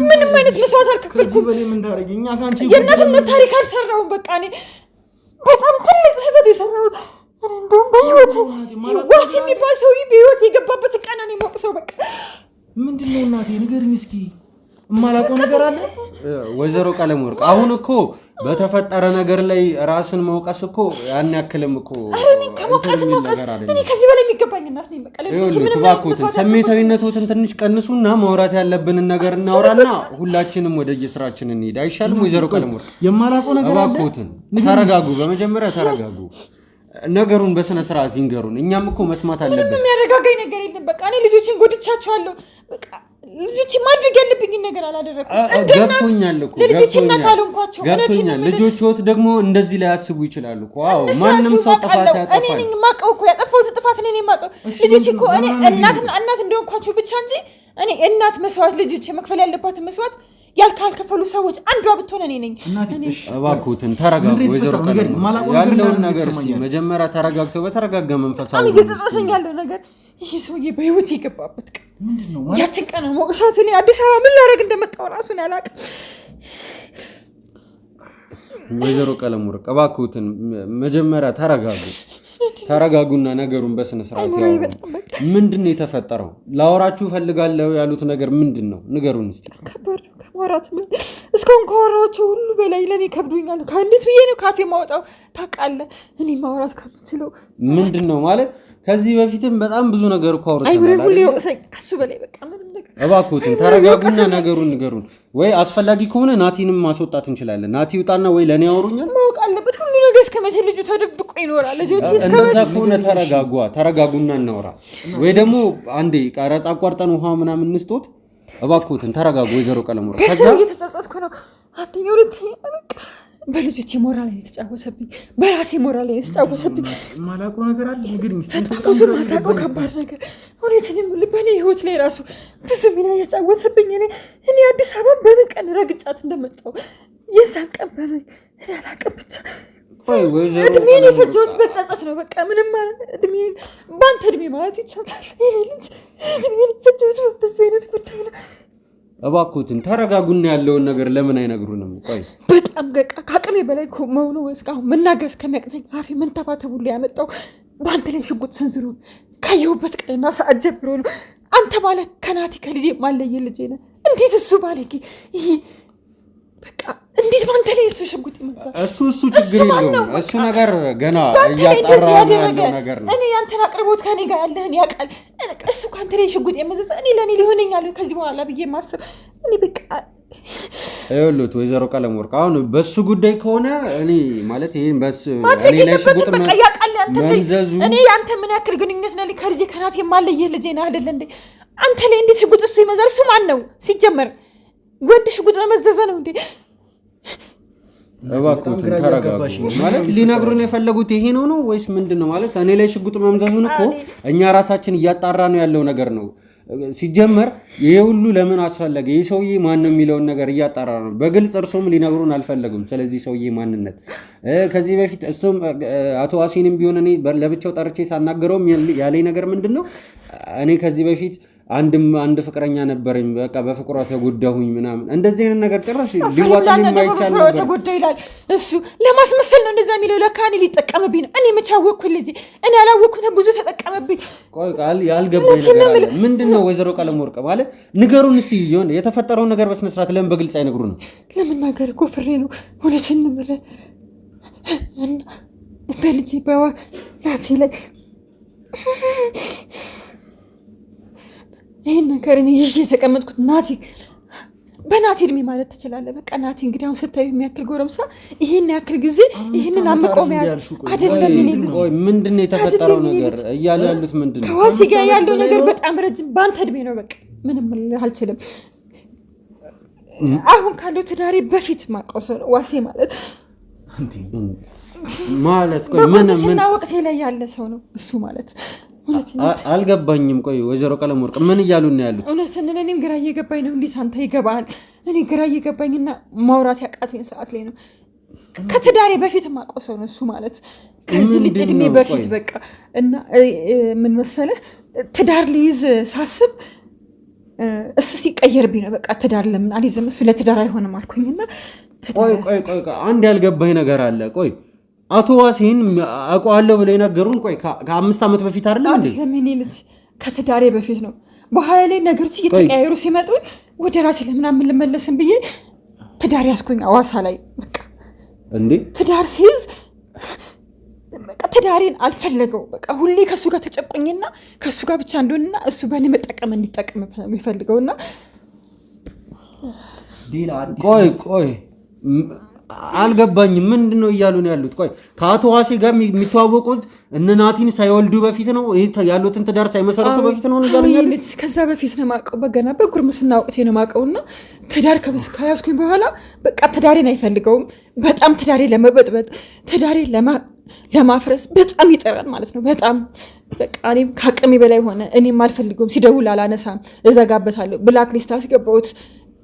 ምንም አይነት መስዋዕት ከዚህ አልከፈልኩም። በላይ ምን ታደርጊ? እኛ ከአንቺ የእናትነት ታሪክ አልሰራሁም። በቃ እኔ በጣም ትልቅ ስህተት የሰራሁት እኔ እንደውም በህይወት ዋስ የሚባል ሰውዬ በህይወት የገባበት ቀን እኔ የማውቅ ሰው በቃ ምንድን ነው እናቴ? ንገሪኝ እስኪ። የማላውቀው ነገር አለ? ወይዘሮ ቀለመወርቅ አሁን እኮ በተፈጠረ ነገር ላይ ራስን መውቀስ እኮ ያን ያክልም እኮ እኔ ከመውቀስ እንትን የሚል መውቀስ ነገር እኔ አይደለም። ከዚህ በላይ የሚገባኝ እናት ነኝ። በቃ ለልጆቼ ይኸውልህ ምንም አይነት እባክዎትን መስዋዕት አልከፈልኩም። ስሜታዊነትዎትን ትንሽ ቀንሱና ማውራት ያለብንን ነገር እናውራና ሁላችንም ወደ የስራችን እንሂድ አይሻልም? ወይዘሮ ቀለመወርቅ የማላውቀው ነገር አለ? እባክዎትን ተረጋጉ። በመጀመሪያ ተረጋጉ። ነገሩን በስነ ስርዓት ይንገሩን። እኛም እኮ መስማት አለብን። የሚያረጋጋኝ ነገር የለም። በቃ እኔ ልጆችን ጎድቻቸዋለሁ። በቃ ልጆቼ ማድረግ ያለብኝን ነገር አላደረኩም። እንደ እናት ገብቶኛል እኮ ለልጆቼ እናት ገብቶኛል፣ አልሆንኳቸው። እውነቴን ነው ገብቶኛል። የምልህ። ልጆችዎት ደግሞ እንደዚህ ላያስቡ ይችላሉ እኮ። አዎ እነሱ ማንም ያስቡ ሰው ጥፋት አውቃለሁ። እኔ ያጠፋል። ነኝ የማውቀው እኮ ያጠፋሁት ጥፋት እኔ ነኝ የማውቀው። ልጆቼ እኮ እኔ እናትና እናት እንደሆንኳቸው ብቻ እንጂ እኔ እናት መስዋዕት ልጆቼ መክፈል ያለባትን መስዋዕት ያልካልከፈሉ ሰዎች አንዷ ብትሆን እኔ ነኝ። እናቴ እሺ፣ እባክዎትን ተረጋጉ። ምንድን ነው ወይዘሮ የተፈጠረው? ንገሪኝ። ቀለመወርቅ የማላውቀው ነገር ያለውን እንዳለ ነገር እስኪ ይሰማኛል። መጀመሪያ ተረጋግተው በተረጋጋ መንፈስ በጣም አውሩን እየጸጸተኝ ያለው ነገር ይሄ ሰውዬ በህይወት የገባበት ቀን ምንድን ነው ማለት? ያችን ቀን ሞቅሳት እኔ አዲስ አበባ ምን ላደርግ እንደመጣሁ ራሱን አላውቅም። ወይዘሮ ቀለመወርቅ እባክዎትን መጀመሪያ ተረጋጉ። ተረጋጉና ነገሩን በስነ ስርዓት አይምሮዬ ያውሩ። በጣም በቃ ምንድን ነው የተፈጠረው? ላወራችሁ እፈልጋለሁ ያሉት ነገር ምንድን ነው? ንገሩን እስኪ። ከባድ ነው ከማውራት ምን እስካሁን ካወራኋቸው ሁሉ በላይ ለእኔ ከብዶኛል። ከእንዴት ብዬ ነው ካፌ ማውጣው ታውቃለህ? እኔ ማውራት ከምችለው ምንድን ነው ማለት ከዚህ በፊትም በጣም ብዙ ነገር እኮ አይምሮዬ አውርተናል ሁሉ አይደለ? ይወቅሰኝ ከሱ በላይ በቃ ምንም ነገር እባክዎትን አይምሮዬ ተረጋጉና ይወቅሰኛል። ነገሩን ንገሩን። ወይ አስፈላጊ ከሆነ ናቲንም ማስወጣት እንችላለን። ናቲ ውጣና ወይ ለእኔ ያወሩኛል። ማወቅ አለበት ሁሉ ነገር። እስከ መቼ ልጁ ተደብቆ ይኖራል? ልጆች እስከ እንደዛ መቼ ከሆነ ተረጋጓ፣ ተረጋጉና እናውራ። ወይ ደግሞ አንዴ ቀረጻ አቋርጠን ውሃ ምናምን እንስጦት። እባክዎትን ተረጋጉ ወይዘሮ ቀለመወርቅ። ከዛ ከስር እየተጸጸትኩ ነው። አንደኛ ሁለተኛ በቃ በልጆቼ ሞራል ላይ የተጫወተብኝ፣ በራሴ ሞራል ላይ የተጫወተብኝ የማላውቀው ነገር አለ? ንገሪኝ እስኪ። በጣም ብዙ ማታውቀው ከባድ ነገር እውነቴን የምልህ በእኔ ህይወት ላይ ራሱ ብዙ ሚና የተጫወተብኝ። እኔ አዲስ አበባ በምን ቀን ረግጫት እንደመጣሁ የዛን ቀን በምን እኔ አላውቅም ብቻ እድሜን የፈጀሁት በጸጸት ነው። በቃ ምንም እድሜን በአንተ እድሜ ማለት ይቻላል የኔ ልጅ እድሜን የፈጀሁት በዚህ አይነት ጉዳይ ነው። እባክዎትን ተረጋጉና ያለውን ነገር ለምን አይነግሩንም? ቆይ በጣም በቃ ከአቅሜ በላይ መሆኑ እስካሁን መናገር እስከሚያቅተኝ አፌ መንተባተብ ሁሉ ያመጣው በአንተ ላይ ሽጉጥ ሰንዝሮ ካየሁበት ቀንና ሰዓት ጀምሮ ነው። አንተ ባለ ከናቲ ከልጄ ማለየ ልጄ ነህ። እንዴት እሱ ባለጌ ይሄ በቃ እንዴት ባንተ ላይ እሱ ሽጉጥ ይመዛል? እሱ ችግር የለውም። እሱ ነገር ገና እያጣራ ያለው ነገር ነው። እኔ ያንተን አቅርቦት ከኔ ጋር ያለህን ያውቃል። እሱ ከአንተ ላይ ሽጉጥ የመዘዘ እኔ ለእኔ ሊሆነኛል ከዚህ በኋላ ብዬ ማስብ እኔ በቃ ይኸውልዎት ወይዘሮ ቀለም ወርቅ አሁን በሱ ጉዳይ ከሆነ እኔ ማለት ይሄን በሱ እኔ ላይ ሽጉጥ በቃ ያውቃል። ያንተ እኔ ያንተ ምን ያክል ግንኙነት ነው ከልጄ ከናት የማለየህ ልጄ ነህ አይደለ እንዴ? አንተ ላይ እንዴት ሽጉጥ እሱ ይመዛል? እሱ ማን ነው ሲጀመር? ወንድ ሽጉጥ መመዘዘ ነው እንዴ? እባክዎትን ተረጋጉ። ማለት ሊነግሩን የፈለጉት ይሄ ነው ነው ወይስ ምንድን ነው? ማለት እኔ ላይ ሽጉጥ መምዘዙን እኮ እኛ ራሳችን እያጣራ ነው ያለው ነገር ነው። ሲጀመር ይሄ ሁሉ ለምን አስፈለገ፣ ይህ ሰውዬ ማን ነው የሚለውን ነገር እያጣራ ነው። በግልጽ እርሶም ሊነግሩን አልፈለጉም ስለዚህ ሰውዬ ማንነት። ከዚህ በፊት እሱም አቶ ዋሲንም ቢሆን እኔ ለብቻው ጠርቼ ሳናገረውም ያለኝ ነገር ምንድን ነው፣ እኔ ከዚህ በፊት አንድ ፍቅረኛ ነበረኝ፣ በቃ በፍቅሯ ተጎዳሁኝ ምናምን እንደዚህ አይነት ነገር ጭራሽ ሊዋጣን የማይቻል ነበር። ተጎዳ ይላል እሱ ለማስመሰል ነው እንደዛ የሚለው። ለካ እኔ ሊጠቀምብኝ ነው። እኔ መቼ አወቅኩኝ ልጄ? እኔ አላወቅኩም። ብዙ ተጠቀመብኝ። ቆይ ቃል ያልገባኝ ነገር አለ። ምንድን ነው ወይዘሮ ቀለም ወርቅ ማለት ንገሩን እስቲ፣ የሆነ የተፈጠረውን ነገር በስነ ስርዓት ለምን በግልጽ አይነግሩንም? ለመናገር እኮ ፍሬ ነው። እውነቴን ነው የምልህ እና በልጄ በናቴ ላይ ይህን ነገር እኔ ይዤ የተቀመጥኩት ናቲ በናቲ እድሜ ማለት ትችላለህ። በቃ ናቲ እንግዲህ አሁን ስታዩ የሚያክል ጎረምሳ ይህን ያክል ጊዜ ይህንን አምቆ መያዝ አይደለም። እኔ ልጅ ምንድን ነው የተፈጠረው ነገር እያሉ ያሉት ምንድን ነው? ከዋሲ ጋር ያለው ነገር በጣም ረጅም በአንተ እድሜ ነው። በቃ ምንም አልችልም። አሁን ካለው ትዳሬ በፊት ማውቀው ሰው ነው ዋሴ ማለት ማለት ቆይ ምን ምን ወቅቴ ላይ ያለ ሰው ነው እሱ ማለት አልገባኝም። ቆይ ወይዘሮ ቀለም ወርቅ ምን እያሉ ነው ያሉት? እውነትን እኔም ግራ እየገባኝ ነው። እንዴት አንተ ይገባሃል? እኔ ግራ እየገባኝና ማውራት ያቃተኝ ሰዓት ላይ ነው። ከትዳሬ በፊት የማውቀው ሰው ነው እሱ ማለት ከዚህ ልጅ እድሜ በፊት በቃ እና ምን መሰለህ ትዳር ሊይዝ ሳስብ እሱ ሲቀየርብኝ ነው። በቃ ትዳር ለምን አልይዝም? እሱ ለትዳር አይሆንም አልኩኝና ቆይ ቆይ ቆይ አንድ ያልገባኝ ነገር አለ። ቆይ አቶ ዋሴን አውቀዋለሁ ብለው የነገሩን ቆይ ከ5 ዓመት በፊት አይደለም እንዴ? ለምን ልጅ ከትዳሬ በፊት ነው። በኋላ ላይ ነገሮች እየተቀያየሩ ሲመጡ ወደ ራሴ ለምን አልመለስም ብዬ ትዳር ያዝኩኝ አዋሳ ላይ። በቃ እንዴ ትዳር ሲይዝ በቃ ትዳሬን አልፈለገው። በቃ ሁሌ ከእሱ ጋር ተጨቆኝና ከእሱ ጋር ብቻ እንደሆንና እሱ በእኔ መጠቀም እንዲጠቀም የሚፈልገውና ቆይ ቆይ አልገባኝም። ምንድን ነው እያሉ ነው ያሉት? ቆይ ከአቶ ዋሴ ጋር የሚተዋወቁት እነ ናቲን ሳይወልዱ በፊት ነው ያሉትን ትዳር ሳይመሰረቱ በፊት ነው እያሉ ያሉት? ከዛ በፊት ነው የማውቀው። በገና በጉርምስና ወቅቴ ነው የማውቀው። እና ትዳር ከያዝኩኝ በኋላ በቃ ትዳሬን አይፈልገውም። በጣም ትዳሬ ለመበጥበጥ ትዳሬ ለማፍረስ በጣም ይጥራል ማለት ነው። በጣም በቃ እኔም ከአቅሜ በላይ ሆነ። እኔም አልፈልገውም። ሲደውል አላነሳም፣ እዘጋበታለሁ። black list አስገባሁት፣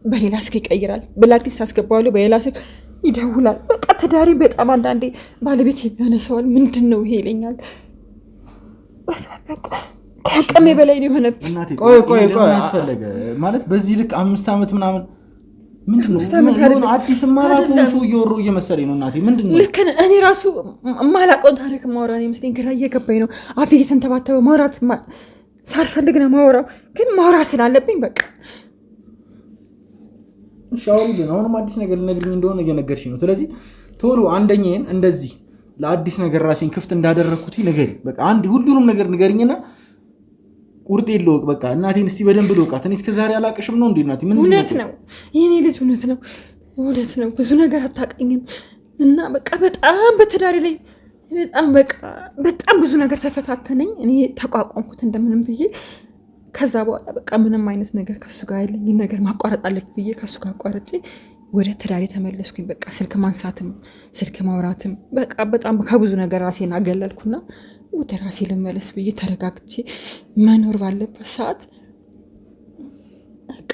በሌላ ስልክ ይቀይራል። black list አስገባዋለሁ፣ በሌላ ስልክ ይደውላል። በቃ ትዳሬ በጣም አንዳንዴ ባለቤት የሚያነሳዋል። ምንድን ነው ይሄ ይለኛል። ከአቅሜ በላይ ነው የሆነብኝ። ቆይ ቆይ ቆይ አስፈለገ ማለት በዚህ ልክ 5 ዓመት ምናምን ምንድን ነው አዲስ የማላውቀውን ሰው እየወሩ እየመሰለኝ ነው። እናቴ ምንድን ነው ልክ እኔ ራሱ የማላውቀውን ታሪክ ማውራ ነው ይመስለኝ። ግራ እየገባኝ ነው። አፌ እየተንተባተበ ማውራት ሳልፈልግ ነው ማውራው፣ ግን ማውራት ስላለብኝ በቃ እሺ አውሪልን። አሁንም አዲስ ነገር ልነግሪኝ እንደሆነ እየነገርሽኝ ነው። ስለዚህ ቶሎ አንደኛዬን እንደዚህ ለአዲስ ነገር ራሴን ክፍት እንዳደረግኩት ንገሪኝ። በቃ አንድ ሁሉንም ነገር ንገሪኝና ቁርጤን ልወቅ። በቃ እናቴን እስቲ በደንብ ልወቃት። እኔ እስከዛሬ አላቅሽም ነው እንዴ እናቴ? ምንድን ነው? እውነት ነው የኔ ልጅ፣ እውነት ነው፣ እውነት ነው። ብዙ ነገር አታውቅኝም እና በቃ በጣም በትዳሬ ላይ በጣም በቃ በጣም ብዙ ነገር ተፈታተነኝ። እኔ ተቋቋምኩት እንደምንም ብዬ። ከዛ በኋላ በቃ ምንም አይነት ነገር ከሱ ጋር ያለኝ ነገር ማቋረጥ አለብኝ ብዬ ከሱ ጋር አቋርጬ ወደ ትዳሬ ተመለስኩኝ። በቃ ስልክ ማንሳትም ስልክ ማውራትም በቃ በጣም ከብዙ ነገር ራሴን አገለልኩና ወደ ራሴ ልመለስ ብዬ ተረጋግቼ መኖር ባለበት ሰዓት በቃ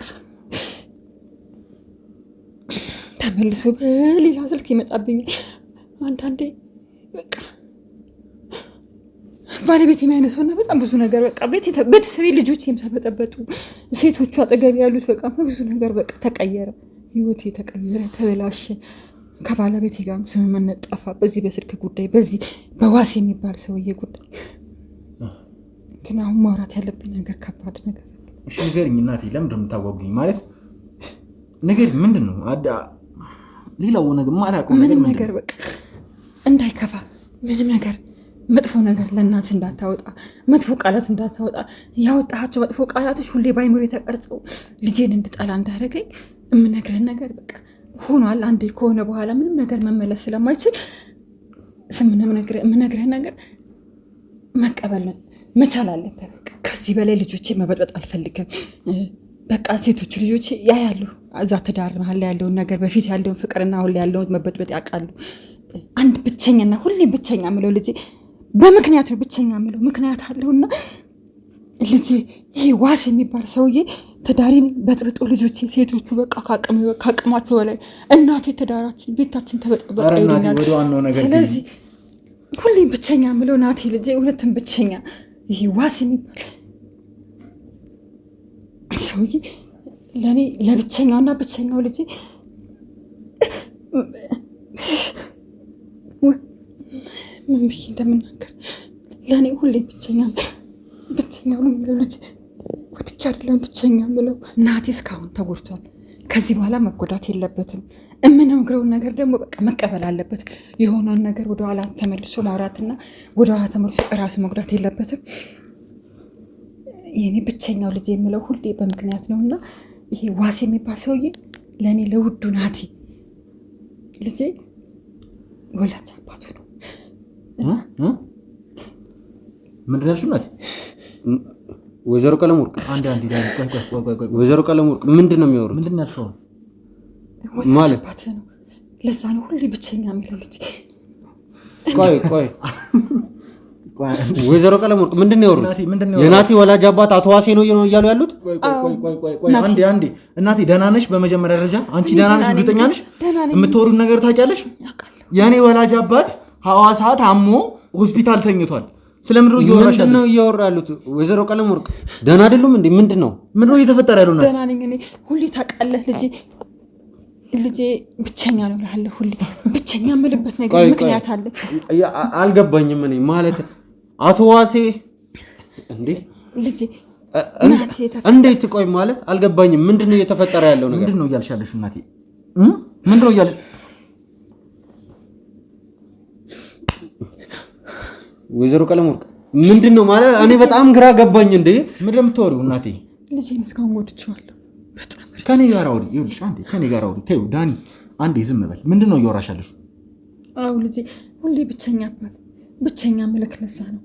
ተመልሶ በሌላ ስልክ ይመጣብኛል። አንዳንዴ በቃ ባለቤት የሚያነሳውና በጣም ብዙ ነገር በቃ ቤተሰቤ ልጆች ተበጠበጡ፣ ሴቶቹ አጠገብ ያሉት በቃ ብዙ ነገር በቃ ተቀየረ፣ ህይወቴ ተቀየረ፣ ተበላሸ። ከባለቤቴ ጋር ስምምነት ጠፋ። በዚህ በስልክ ጉዳይ፣ በዚህ በዋስ የሚባል ሰውዬ ጉዳይ። ግን አሁን ማውራት ያለብኝ ነገር ከባድ ነገር። እሺ ንገሪኝ እናቴ፣ ለምንድን ነው የምታዋጉኝ? ማለት ንገሪኝ፣ ምንድን ነው ሌላው ነገር የማላውቀው ነገር? ምንም ነገር በቃ እንዳይከፋ፣ ምንም ነገር መጥፎ ነገር ለእናት እንዳታወጣ፣ መጥፎ ቃላት እንዳታወጣ። ያወጣቸው መጥፎ ቃላቶች ሁሌ ባይምሮ የተቀርጸው ልጄን እንድጠላ እንዳደረገኝ የምነግርህን ነገር በቃ ሆኗል። አንዴ ከሆነ በኋላ ምንም ነገር መመለስ ስለማይችል የምነግርህን ነገር መቀበል መቻል አለብህ። በቃ ከዚህ በላይ ልጆቼ መበጥበጥ አልፈልግም። በቃ ሴቶቹ ልጆቼ ያያሉ እዛ ትዳር መሀል ላይ ያለውን ነገር፣ በፊት ያለውን ፍቅርና አሁን ላይ ያለውን መበጥበጥ ያውቃሉ። አንድ ብቸኛና ሁሌም ብቸኛ የምለው ልጄ በምክንያት ነው ብቸኛ የምለው ምክንያት አለውና ልጄ ይሄ ዋስ የሚባል ሰውዬ ትዳሬን በጥብጦ ልጆቼ ሴቶቹ በቃ ከአቅማቸው በላይ እናቴ ትዳራችን ቤታችን ተበጥበጠ ይሉኛል። ስለዚህ ሁሌም ብቸኛ የምለው ናቴ ልጄ እውነትም ብቸኛ ይሄ ዋስ የሚባል ሰውዬ ለእኔ ለብቸኛውና ብቸኛው ልጄ ምን ብዬ እንደምናገር ለእኔ ሁሌ ብቸኛ ብቸኛ ነው የምለው ልጅ ወጥቼ አይደለም ብቸኛ የምለው። ናቴ እስካሁን ተጎድቷል። ከዚህ በኋላ መጎዳት የለበትም። የምነግረውን ነገር ደግሞ በቃ መቀበል አለበት። የሆነውን ነገር ወደኋላ ተመልሶ ማውራትና ወደኋላ ተመልሶ እራሱ መጉዳት የለበትም። የኔ ብቸኛው ልጅ የምለው ሁሌ በምክንያት ነው እና ይሄ ዋስ የሚባል ሰውዬ ለእኔ ለውዱ ናቲ ልጄ ወላጅ አባቱ ነው። ምንድን ያልሽው ናቲ? ወይዘሮ ቀለም ወርቅ ወይዘሮ ቀለም ወርቅ ምንድን ነው የሚያወሩት? ምንድን ያልሽው? ማለት ነው። ለዛ ነው ሁሌ ብቸኛ የሚለው ልጅ። ቆይ ቆይ፣ ወይዘሮ ቀለም ወርቅ ምንድን ነው ያወሩት? የናቲ ወላጅ አባት አቶ ዋሴ ነው እያሉ ያሉት? አንዴ አንዴ፣ እናቴ ደህና ነሽ? በመጀመሪያ ደረጃ አንቺ ደህና ነሽ? እርግጠኛ ነሽ? የምትወሩን ነገር ታውቂያለሽ? የእኔ ወላጅ አባት ሐዋሳ ታሞ ሆስፒታል ተኝቷል። ስለምንድን ነው እያወራሽ ያሉት? እያወራ ያሉት ወይዘሮ ቀለም ወርቅ ደህና አይደሉም እንዴ? ምንድን ነው ምንድን ነው እየተፈጠረ ያለው? ደህና ነኝ እኔ። ሁሌ ታውቃለህ ልጄ ልጄ ብቸኛ ነው እልሃለሁ። ሁሌ ብቸኛ የምልበት ነገር ምክንያት አለ። አልገባኝም። እኔ ማለት አቶ ዋሴ እንዴ ልጄ እንዴት? ቆይ ማለት አልገባኝም። ምንድን ነው እየተፈጠረ ያለው ነገር? ምንድን ነው እያልሽ ያለሽ እናቴ? ምንድን ነው እያልሽ? ወይዘሮ ቀለም ወርቅ ምንድን ነው ማለት? እኔ በጣም ግራ ገባኝ። እንዴ ምንድን ነው የምታወሪው እናቴ? ልጄን እስካሁን ወድቼዋለሁ በጣም። ከኔ ጋር አውሪ። ይኸውልሽ አንዴ ከኔ ጋር አውሪ። ተይው ዳኒ፣ አንዴ ዝም በል። ምንድን ነው እያወራሽ ያለሽው? አዎ ልጄ ሁሌ ብቸኛ አባት ብቸኛ ምልክ ለዛ ነው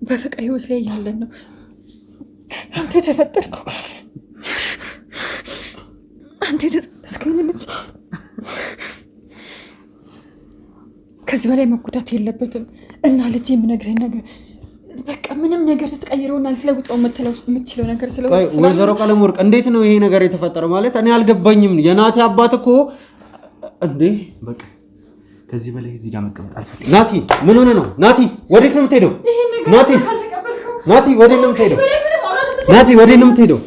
በፍቅር ህይወት ላይ ያለን ነው አንተ የተፈጠርከው፣ አንተ የተጠበስከኝ ልጅ ከዚህ በላይ መጎዳት የለበትም። እና ልጅ የምነግርህን ነገር በቃ ምንም ነገር ልትቀይረውና ልትለውጠው የምትችለው ነገር ስለሆነ ወይዘሮ ቀለም ወርቅ እንዴት ነው ይሄ ነገር የተፈጠረው? ማለት እኔ አልገባኝም። የናቲ አባት እኮ እንዴ በቃ ከዚህ በላይ እዚህ ጋር መቀመጥ አልፈልግም። ናቲ ምን ሆነ ነው? ናቲ ወዴት ነው የምትሄደው? ናቲ ናቲ ወዴት ነው የምትሄደው? ናቲ ወዴት ነው የምትሄደው?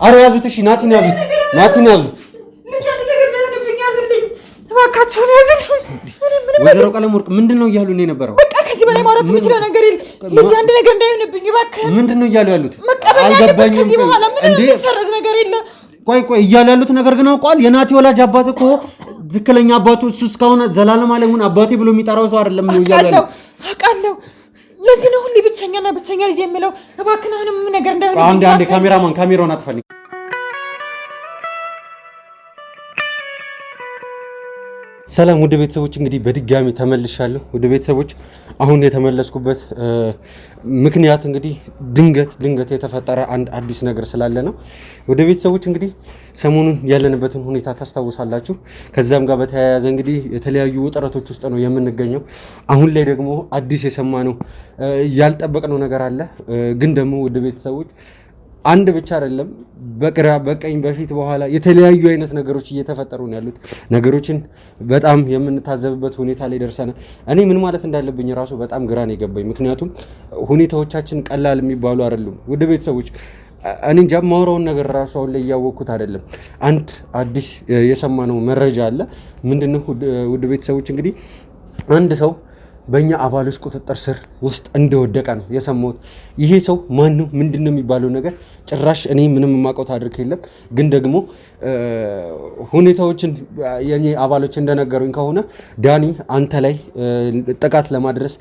አረ ያዙት! እሺ ናቲን ያዙት! ናቲን ያዙት! እባካችሁን ያዙልኝ። ወይዘሮ ቀለም ወርቅ ምንድን ነው እያሉ ነው የነበረው? በቃ ከዚህ በላይ ማውራት የምችለው ነገር የለም። ልጅ አንድ ነገር እንዳይሆንብኝ እባክህ። ምንድን ነው እያሉ ያሉት? መቀበል ያለበት ከዚህ በኋላ ምንም የሚሰረዝ ነገር የለም። ቆይ ቆይ እያሉ ያሉት ነገር ግን አውቀዋል። የናቲ ወላጅ አባት እኮ ትክክለኛ አባቱ እሱ እስካሁን ዘላለም አለሙን አባቴ ብሎ የሚጠራው ሰው አይደለም ነው እያሉ ያሉት። አውቃለሁ። ለዚህ ነው ሁሌ ብቸኛና ብቸኛ ልጅ የምለው። እባክህን አሁንም ነገር እንዳይሆንብኝ። አንዴ አንዴ፣ ካሜራማን ካሜራውን አጥፋልኝ። ሰላም ውድ ቤተሰቦች፣ እንግዲህ በድጋሚ ተመልሻለሁ። ውድ ቤተሰቦች አሁን የተመለስኩበት ምክንያት እንግዲህ ድንገት ድንገት የተፈጠረ አንድ አዲስ ነገር ስላለ ነው። ውድ ቤተሰቦች እንግዲህ ሰሞኑን ያለንበትን ሁኔታ ታስታውሳላችሁ። ከዛም ጋር በተያያዘ እንግዲህ የተለያዩ ውጥረቶች ውስጥ ነው የምንገኘው። አሁን ላይ ደግሞ አዲስ የሰማነው ያልጠበቅነው ነገር አለ። ግን ደግሞ ውድ ቤተሰቦች አንድ ብቻ አይደለም፣ በግራ በቀኝ በፊት በኋላ የተለያዩ አይነት ነገሮች እየተፈጠሩ ነው ያሉት። ነገሮችን በጣም የምንታዘብበት ሁኔታ ላይ ደርሰናል። እኔ ምን ማለት እንዳለብኝ ራሱ በጣም ግራ ነው የገባኝ። ምክንያቱም ሁኔታዎቻችን ቀላል የሚባሉ አይደሉም። ውድ ቤተሰቦች እኔ እንጃ የማወራውን ነገር ራሱ አሁን ላይ እያወቅኩት አይደለም። አንድ አዲስ የሰማነው መረጃ አለ። ምንድነው? ውድ ቤተሰቦች እንግዲህ አንድ ሰው በእኛ አባሎች ቁጥጥር ስር ውስጥ እንደወደቀ ነው የሰማሁት። ይሄ ሰው ማን ነው ምንድን ነው የሚባለው ነገር ጭራሽ እኔ ምንም የማውቀው ታሪክ የለም። ግን ደግሞ ሁኔታዎችን የኔ አባሎች እንደነገሩኝ ከሆነ ዳኒ አንተ ላይ ጥቃት ለማድረስ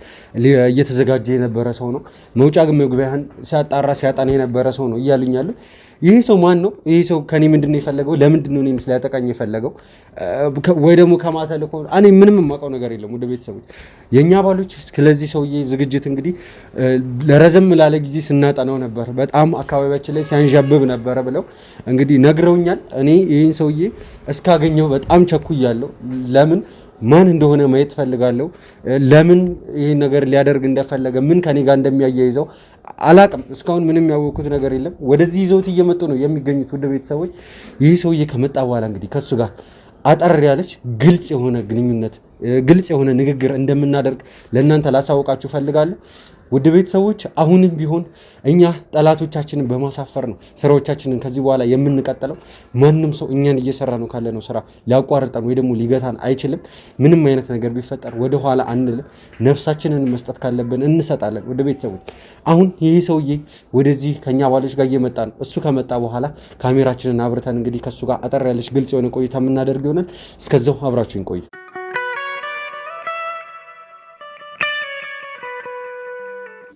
እየተዘጋጀ የነበረ ሰው ነው፣ መውጫ መግቢያህን ሲያጣራ ሲያጠና የነበረ ሰው ነው እያሉኝ ያሉ። ይሄ ሰው ማን ነው? ይሄ ሰው ከኔ ምንድን ነው የፈለገው? ለምንድን ነው እኔን ሊያጠቃኝ የፈለገው? ወይ ደግሞ ከማታ ልኮ እኔ ምንም የማውቀው ነገር የለም። ወደ ቤተሰቦች የእኛ አባሎች ስለዚህ ሰውዬ ዝግጅት እንግዲህ ለረዘም ላለ ጊዜ ስናጠናው ነበር፣ በጣም አካባቢያችን ላይ ሲያንዣብብ ነበረ ብለው እንግዲህ ነግረውኛል። እኔ ይህን ሰውዬ እስካገኘው በጣም ቸኩያለሁ። ለምን ማን እንደሆነ ማየት ፈልጋለሁ። ለምን ይህን ነገር ሊያደርግ እንደፈለገ ምን ከኔ ጋር እንደሚያያይዘው አላቅም። እስካሁን ምንም ያወቅኩት ነገር የለም። ወደዚህ ይዘውት እየመጡ ነው የሚገኙት። ውድ ቤተሰቦች ይህ ሰውዬ ከመጣ በኋላ እንግዲህ ከሱ ጋር አጠር ያለች ግልጽ የሆነ ግንኙነት ግልጽ የሆነ ንግግር እንደምናደርግ ለእናንተ ላሳውቃችሁ ፈልጋለሁ። ውድ ቤተሰቦች አሁንም ቢሆን እኛ ጠላቶቻችንን በማሳፈር ነው ስራዎቻችንን ከዚህ በኋላ የምንቀጥለው። ማንም ሰው እኛን እየሰራ ነው ካለነው ስራ ሊያቋርጠን ወይ ደግሞ ሊገታን አይችልም። ምንም አይነት ነገር ቢፈጠር ወደኋላ አንልም። ነፍሳችንን መስጠት ካለብን እንሰጣለን። ውድ ቤተሰቦች አሁን ይህ ሰውዬ ወደዚህ ከኛ አባሎች ጋር እየመጣ ነው። እሱ ከመጣ በኋላ ካሜራችንን አብርተን እንግዲህ ከእሱ ጋር አጠር ያለች ግልጽ የሆነ ቆይታ የምናደርግ ይሆናል። እስከዛው አብራችሁን ቆዩ።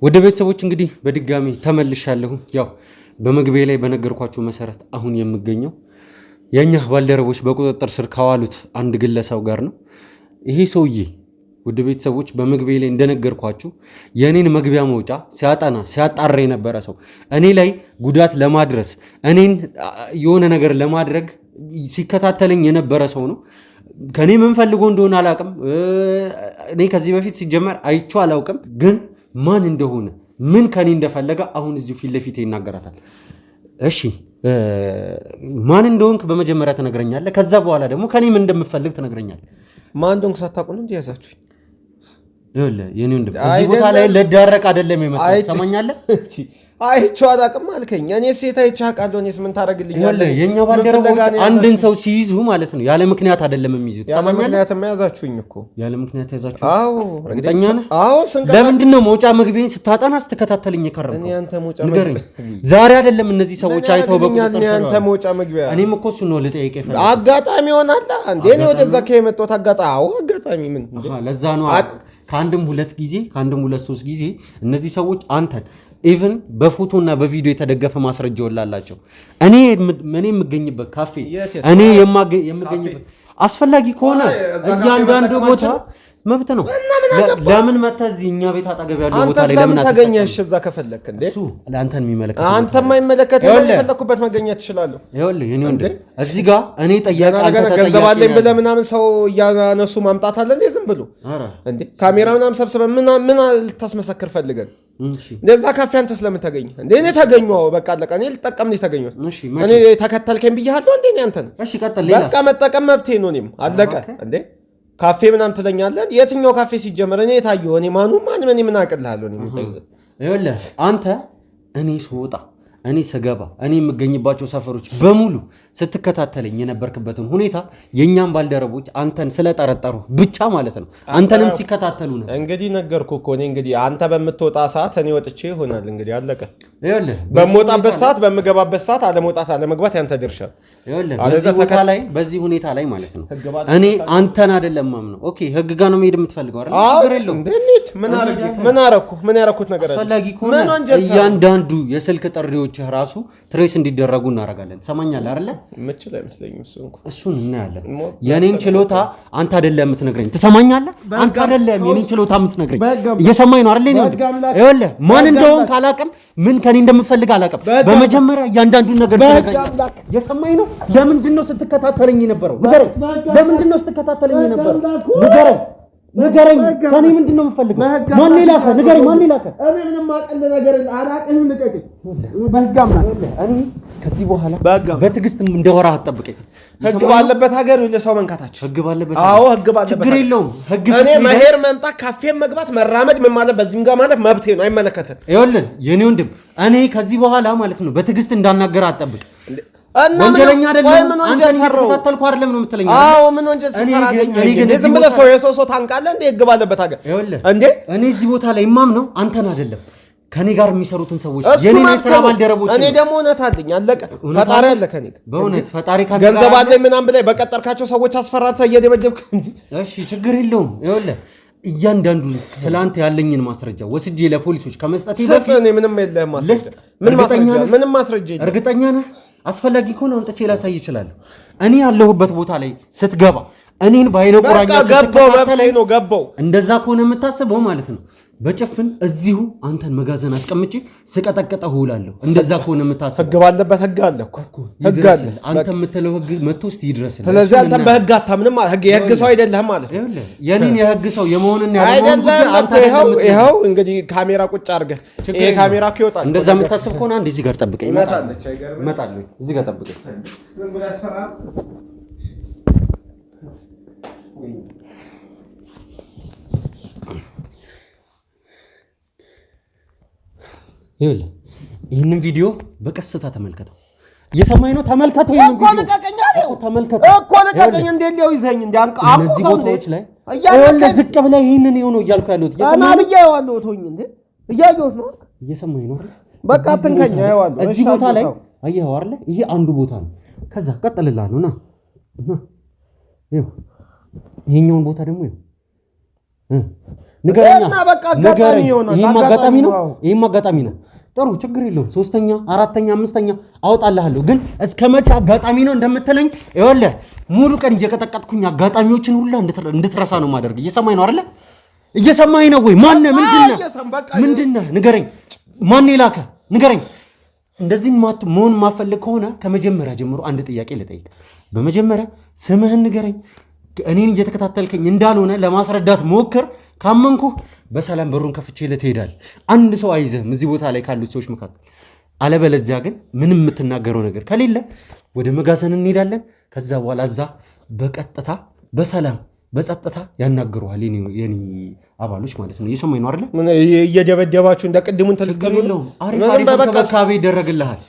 ወደ ቤተሰቦች እንግዲህ በድጋሚ ተመልሻለሁ። ያው በመግቢያ ላይ በነገርኳችሁ መሰረት አሁን የምገኘው የእኛ ባልደረቦች በቁጥጥር ስር ካዋሉት አንድ ግለሰብ ጋር ነው። ይሄ ሰውዬ ውድ ቤተሰቦች በመግቢያ ላይ እንደነገርኳችሁ የእኔን መግቢያ መውጫ ሲያጠና ሲያጣራ የነበረ ሰው እኔ ላይ ጉዳት ለማድረስ እኔን የሆነ ነገር ለማድረግ ሲከታተለኝ የነበረ ሰው ነው። ከእኔ ምን ፈልጎ እንደሆነ አላውቅም። እኔ ከዚህ በፊት ሲጀመር አይቼው አላውቅም። ግን ማን እንደሆነ ምን ከኔ እንደፈለገ አሁን እዚሁ ፊት ለፊቴ ይናገራታል። እሺ ማን እንደሆንክ በመጀመሪያ ትነግረኛለህ። ከዛ በኋላ ደግሞ ከኔ ምን እንደምፈልግ ትነግረኛለህ። ማን እንደሆንክ ሳታውቁ ነው እንዴ ያዛችሁኝ? ይኸውልህ የኔ ወንድም እዚህ ቦታ ላይ ልዳረቅ አይደለም የመጣሁት፣ ትሰማኛለህ? አይቼው አላውቅም አልከኝ። እኔ ሴት አይቼ አውቃለሁ። እኔስ ምን ታደርግልኛለህ? የእኛ ባልደረቦች አንድን ሰው ሲይዙ ማለት ነው ያለ ምክንያት አይደለም የሚይዙት። ያለ ምክንያት ያዛችሁኝ እኮ። ያለ ምክንያት ያዛችሁኝ? አዎ። እርግጠኛ ነህ? አዎ። ለምንድን ነው መውጫ መግቢያን ስታጠና ስትከታተልኝ የከረምከው? እኔ አንተ መውጫ ንገረኝ። ዛሬ አይደለም እነዚህ ሰዎች አይተው በቁጥጥር ስር አንተ መውጫ መግቢያ። እኔም እኮ እሱን ነው ልጠይቅ የፈለኩት። አጋጣሚ ይሆናል እንዴ? እኔ ወደዛ ከመጣሁት አጋጣሚ። አዎ አጋጣሚ። ምን ለዛ ነው ከአንድም ሁለት ጊዜ ከአንድም ሁለት ሶስት ጊዜ እነዚህ ሰዎች አንተን even በፎቶና በቪዲዮ የተደገፈ ማስረጃ ወላላቸው። እኔ የምገኝበት ካፌ እኔ የምገኝበት አስፈላጊ ከሆነ እያንዳንዱ ቦታ መብት ነው። ለምን መተህ እዚህ እኛ ቤት አጠገብ ያለው ቦታ ላይ ለምን ተገኘሽ? እዛ ከፈለክ እንዴ እሱ ለአንተን የሚመለከት አንተ የማይመለከት የፈለኩበት መገኘት እችላለሁ። ይኸውልህ የእኔ ወንድም እዚህ ጋር እኔ ጠያቂ አንተ ተጠያቂ ገንዘብ አለኝ ብለህ ምናምን ሰው እያነሱ ማምጣት አለ እንዴ? ዝም ብሎ እንዴ ካሜራ ምናምን ሰብስበህ ምን ልታስመሰክር ፈልገን እንደዛ ካፌ አንተ ስለምን ተገኘህ እንዴ? እኔ ተገኘሁ በቃ አለቀ። እኔ ልጠቀም ነው የተገኘሁት። እኔ ተከተልከኝ ብያለሁ እንዴ? እኔ አንተን በቃ መጠቀም መብቴ ነው። እኔም አለቀ እንዴ ካፌ ምናምን ትለኛለህ። የትኛው ካፌ ሲጀመር እኔ የታየሁ እኔ ማኑ ማን ምን ምን አቅልሃለሁ። እኔ ይኸውልህ አንተ እኔ ስወጣ እኔ ስገባ እኔ የምገኝባቸው ሰፈሮች በሙሉ ስትከታተለኝ የነበርክበትን ሁኔታ የእኛም ባልደረቦች አንተን ስለጠረጠሩ ብቻ ማለት ነው አንተንም ሲከታተሉ ነው። እንግዲህ ነገርኩህ እኮ እኔ እንግዲህ አንተ በምትወጣ ሰዓት እኔ ወጥቼ ይሆናል እንግዲህ አለቀ። ይኸውልህ በምወጣበት ሰዓት በምገባበት ሰዓት አለመውጣት አለመግባት ያንተ ድርሻ። ይኸውልህ በዚህ ሁኔታ ላይ ማለት ነው እኔ አንተን አይደለም ማምነው። okay ህግ ጋር ነው መሄድ የምትፈልገው አይደል? ችግር የለውም። ምን አደረኩ? ምን ያደረኩት ነገር አለ? አስፈላጊ ከሆነ እያንዳንዱ የስልክ ጥሪዎች ራሱ trace እንዲደረጉ እናደርጋለን። ትሰማኛለህ አይደለ? የምችል አይመስለኝም። እሱ እንኳን እሱን እናያለን። የኔን ችሎታ አንተ አይደለም የምትነግረኝ። ትሰማኛለህ? አንተ አይደለም የኔን ችሎታ የምትነግረኝ። እየሰማኝ ነው አይደለ? ይኸውልህ ማን እንደሆንክ አላውቅም፣ ምን ከኔ እንደምፈልግ አላውቅም። በመጀመሪያ እያንዳንዱን ነገር ትነግረኛለህ። እየሰማኝ ነው? ለምንድን ነው ስትከታተለኝ የነበረው? ንገረኝ። ለምንድን ነው ስትከታተለኝ የነበረው? ንገረኝ። ንገረኝ። ከእኔ ምንድን ነው የምፈልገው? ማን ላከ? ንገረኝ። ማን ላከ? እኔ ምንም አቀል ነገር አላቅህም። ልቀቀኝ። በህግ አምላክ እኔ ከዚህ በኋላ በትዕግስት እንደወራ አትጠብቀኝ። ህግ ባለበት ሀገር ሰው መንካታችን ህግ ባለበት አዎ፣ ህግ ባለበት ችግር የለውም። ህግ እኔ መሄድ፣ መምጣት፣ ካፌ መግባት፣ መራመድ ምን ማለት በዚህም ጋር ማለት መብቴ ነው። አይመለከትም። ይኸውልህ የኔ ወንድም እኔ ከዚህ በኋላ ማለት ነው በትዕግስት እንዳናገር አትጠብቅ። እና ወንጀለኛ አይደለም። ምን ወንጀል ሰራው? ተከታተልኩ አይደለም ነው የምትለኝ? አዎ ምን ወንጀል ስሰራ አገኘኸኝ? ዝም ብለህ ሰው የሰው ሰው ታንቃለህ እንዴ? ህግ ባለበት ሀገር እንዴ? እኔ እዚህ ቦታ ላይ የማምነው አንተን አይደለም ከኔ ጋር የሚሰሩትን ሰዎች የኔ ስራ ባልደረቦች። እኔ ደግሞ እውነት አለኝ። አለቀ። ፈጣሪ አለ ከኔ ጋር። በእውነት ፈጣሪ ካንተ ገንዘብ አለኝ ምናምን ብለህ በቀጠርካቸው ሰዎች አስፈራርተህ እየደበደብክ እንጂ። እሺ ችግር የለውም። ይኸውልህ እያንዳንዱ ስላንተ ያለኝን ማስረጃ ወስጄ ለፖሊሶች ከመስጠቴ በፊት እኔ ምንም የለህም ማስረጃ። ምን ማስረጃ? ምንም ማስረጃ የለም። እርግጠኛ ነህ? አስፈላጊ ከሆነ አምጥቼ ላሳይ እችላለሁ። እኔ ያለሁበት ቦታ ላይ ስትገባ እኔን በአይነ ቁራኛ ስትከታተለኝ ነው ገባው። እንደዛ ከሆነ የምታስበው ማለት ነው በጭፍን እዚሁ አንተን መጋዘን አስቀምጬ ስቀጠቅጠህ እውላለሁ። እንደዛ ከሆነ የምታስበው ህግ ባለበት ህግ አለ እኮ ህግ አለ። አንተ የምትለው ህግ መጥቶ እስኪ ይድረስልህ። ስለዚህ አንተ በህግ አታምንም፣ የህግ ሰው አይደለህም ማለት ነው። የኔን የህግ ሰው የመሆንና ያለመሆን ጉዳይ አንተ ይኸው እንግዲህ ካሜራ ቁጭ አድርገህ ይሄ ካሜራ እኮ ይወጣል። እንደዛ የምታስብ ከሆነ አንድ እዚህ ጋር ጠብቀኝ፣ እመጣለሁ። እዚህ ጋር ጠብቀኝ። ይኸውልህ ይህንን ቪዲዮ በቀስታ ተመልከተው። እየሰማኸኝ ነው? ተመልከተው። ይህንን ቪዲዮ ተመልከተው እኮ ልቀቀኝ። እንዴት ሊያው ይዘኝ እንደ አንቀ እነዚህ ቦታዎች ላይ ይኸውልህ፣ ዝቅ ብለህ ይህንን ይኸው ነው እያልኩ ያለሁት። እየሰማኸኝ ነው? አየዋለሁ። ተወኝ እንዴ! እያየሁት ነው። እየሰማኸኝ ነው? በቃ አትንከኝ። አየዋለሁ። እዚህ ቦታ ላይ አየኸው አይደለ? ይሄ አንዱ ቦታ ነው። ከዛ ቀጥልልሃለሁ። ና ና፣ ይኸው ይሄኛውን ቦታ ደግሞ ይኸው ንገረኛ። ንገረኝ። ይሄም አጋጣሚ ነው። ይሄም አጋጣሚ ነው። ጥሩ ችግር የለውም። ሶስተኛ፣ አራተኛ፣ አምስተኛ አወጣልሃለሁ። ግን እስከ መቼ አጋጣሚ ነው እንደምትለኝ ይኸውልህ፣ ሙሉ ቀን እየቀጠቀጥኩኝ አጋጣሚዎችን ሁላ እንድትረሳ ነው የማደርግ። እየሰማኝ ነው አይደለ? እየሰማኝ ነው ወይ? ማነህ? ምንድነህ? ምንድነህ? ንገረኝ። ማነህ የላከህ? ንገረኝ። እንደዚህ መሆን የማፈልግ ከሆነ ከመጀመሪያ ጀምሮ አንድ ጥያቄ ልጠይቅ። በመጀመሪያ ስምህን ንገረኝ። እኔን እየተከታተልከኝ እንዳልሆነ ለማስረዳት ሞክር። ካመንኩህ በሰላም በሩን ከፍቼ ትሄዳለህ። አንድ ሰው አይዘህም እዚህ ቦታ ላይ ካሉት ሰዎች መካከል። አለበለዚያ ግን ምንም የምትናገረው ነገር ከሌለ ወደ መጋዘን እንሄዳለን። ከዛ በኋላ እዛ በቀጥታ በሰላም በጸጥታ ያናግሩሃል፣ የኔ አባሎች ማለት ነው። እየሰማኝ ነው አይደለ? እየደበደባችሁ እንደ ቅድሙን ተልከሉ። አሪፍ አሪፍ እንክብካቤ ይደረግልሃል።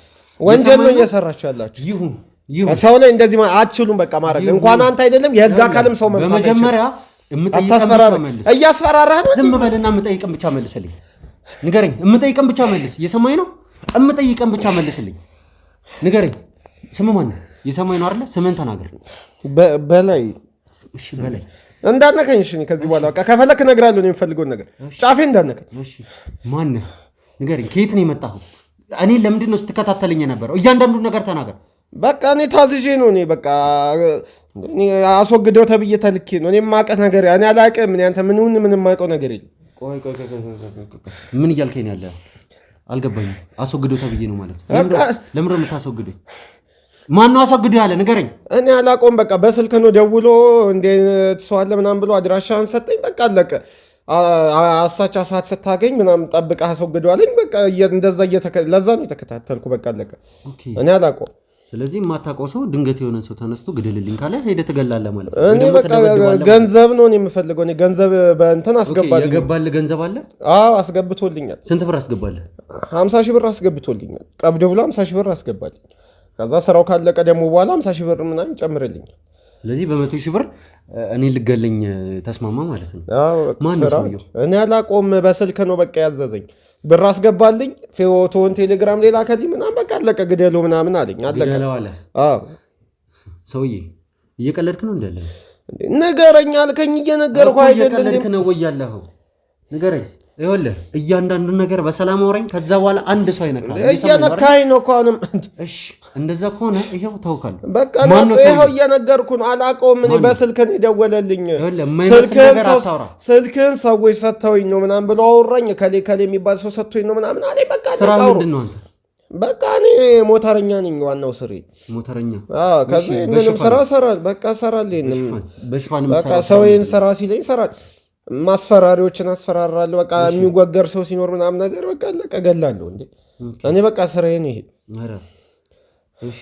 ወንጀል ነው እየሰራችሁ ያላችሁ። ይሁን ሰው ላይ እንደዚህ አትችሉም። በቃ ማድረግ እንኳን አንተ አይደለም የህግ አካልም ሰው መምታት በመጀመሪያ እያስፈራራህ ነው። ዝም በልና የምጠይቅን ብቻ መልስልኝ። ንገረኝ። የምጠይቅን ብቻ መልስ። እየሰማኝ ነው? የምጠይቅን ብቻ መልስልኝ። ንገረኝ። ስምህ ማን ነው? እየሰማኝ ነው አይደለ? ስምህን ተናገር። በላይ። እሺ፣ በላይ እንዳነከኝ። እሺ፣ ከዚህ በኋላ በቃ ከፈለክ እነግርሃለሁ የምፈልገውን ነገር። ጫፌ እንዳነከኝ። እሺ፣ ማነህ? ንገረኝ። ከየት ነው የመጣኸው? እኔን ለምንድን ነው ስትከታተለኝ የነበረው? እያንዳንዱን ነገር ተናገር። በቃ እኔ ታዝዤ ነው። እኔ በቃ አስወግደው ተብዬ ተልኬ ነው። እኔ የማውቀው ነገር እኔ አላውቅም። እኔ አንተ ምንም ምንም የማውቀው ነገር የለም። ቆይ ቆይ ቆይ ቆይ፣ ምን እያልከኝ ነው ያለኸው? አልገባኝም። አስወግደው ተብዬ ነው ማለት ነው? ለምንድን ነው የምታስወግደኝ? ማነው አስወግደው ያለ ንገረኝ። እኔ አላውቀውም። በቃ በስልክ ነው ደውሎ እንደ ሰው አለ ምናምን ብሎ አድራሻህን ሰጠኝ። በቃ አለቀ። አሳቻ ሰዓት ስታገኝ ምናምን ጠብቀህ አስወግደው አለኝ። በቃ እንደዛ ለዛ ነው የተከታተልኩ። በቃ አለቀ። እኔ አላውቀውም። ስለዚህ የማታውቀው ሰው ድንገት የሆነ ሰው ተነስቶ ግደልልኝ ካለ ሄደህ ትገላለህ ማለት ነው። እኔ በቃ ገንዘብ ነው የምፈልገው። እኔ ገንዘብ በእንትን አስገባልኝ። የገባልህ ገንዘብ አለ? አዎ አስገብቶልኛል። ስንት ብር አስገባልህ? 50 ሺህ ብር አስገብቶልኛል። ቀብድ ብሎ 50 ሺህ ብር አስገባልኝ። ከዛ ስራው ካለቀ ደግሞ በኋላ 50 ሺህ ብር ምናምን ጨምርልኛል። ስለዚህ በ100 ሺህ ብር እኔ ልገለኝ ተስማማ ማለት ነው። ማን ነው ሰውየው? እኔ አላውቀውም። በስልክ ነው በቃ ያዘዘኝ። ብር አስገባልኝ፣ ፎቶውን ቴሌግራም ላይ ላከልኝ ምናምን በቃ አለቀ። ግደለው ምናምን አለኝ። አለቀ። ግደለው አለ። አዎ። ሰውዬ እየቀለድክ ነው እንዳለ? ንገረኝ አልከኝ፣ እየነገርኩህ አይደል? እየቀለድክ ነው ወይ ያለኸው? ንገረኝ። ይኸውልህ እያንዳንዱን ነገር በሰላም አውራኝ። ከዛ በኋላ አንድ ሰው አይነካም። እየነካኸኝ ነው እኮ አሁንም። እሺ እንደዛ ከሆነ ይኸው ታውቃለህ። በቃ ይኸው እየነገርኩህ ነው። አላውቀውም። እኔ በስልክ ነው የደወለልኝ። ስልክህን ሰዎች ሰጥተውኝ ነው ምናምን ብሎ አወራኝ። ከሌ ከሌ የሚባል ሰው ሰጥቶኝ ነው ምናምን አለኝ። በቃ ስራ ምንድን ነው አንተ? በቃ እኔ ሞተረኛ ነኝ። ዋናው ስሬ ሞተረኛ። አዎ። ከዛ ይሄንንም ስራ እሰራለሁ። በቃ እሰራለሁ። ይሄንንም በቃ ሰው ይሄን ስራ ሲለኝ እሰራለሁ። ማስፈራሪዎችን አስፈራራለሁ። በቃ የሚወገር ሰው ሲኖር ምናምን ነገር በቃ አለቀ፣ እገላለሁ። እንዴ እኔ በቃ ስራዬ ነው ይሄ። ኧረ እሺ፣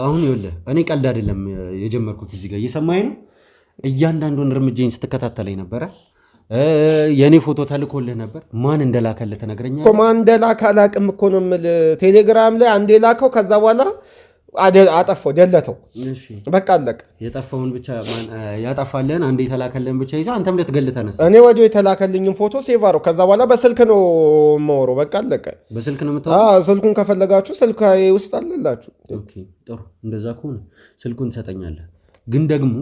አሁን ይኸውልህ እኔ ቀልድ አይደለም የጀመርኩት እዚህ ጋር እየሰማኸኝ ነው። እያንዳንዱን እርምጃዬን ስትከታተለኝ ነበረ። የእኔ ፎቶ ተልኮልህ ነበር። ማን እንደላከልህ ትነግረኛለህ? እኮ ማን እንደላከ አላውቅም እኮ ነው የምልህ። ቴሌግራም ላይ አንዴ ላከው፣ ከዛ በኋላ አጠፋው፣ ደለተው። እሺ በቃ አለቀ። የጠፋውን ብቻ ያጠፋልህን አንዴ የተላከልህን ብቻ ይዘህ አንተም ልትገል ተነሳ። እኔ ወዲያው የተላከልኝን ፎቶ save አደረኩ። ከዛ በኋላ በስልክ ነው የማወራው። በቃ አለቀ። በስልክ ነው የምታወራው? አዎ፣ ስልኩን ከፈለጋችሁ ስልክ ውስጥ አለላችሁ። Okay ጥሩ፣ እንደዛ ከሆነ ስልኩን ትሰጠኛለህ። ግን ደግሞ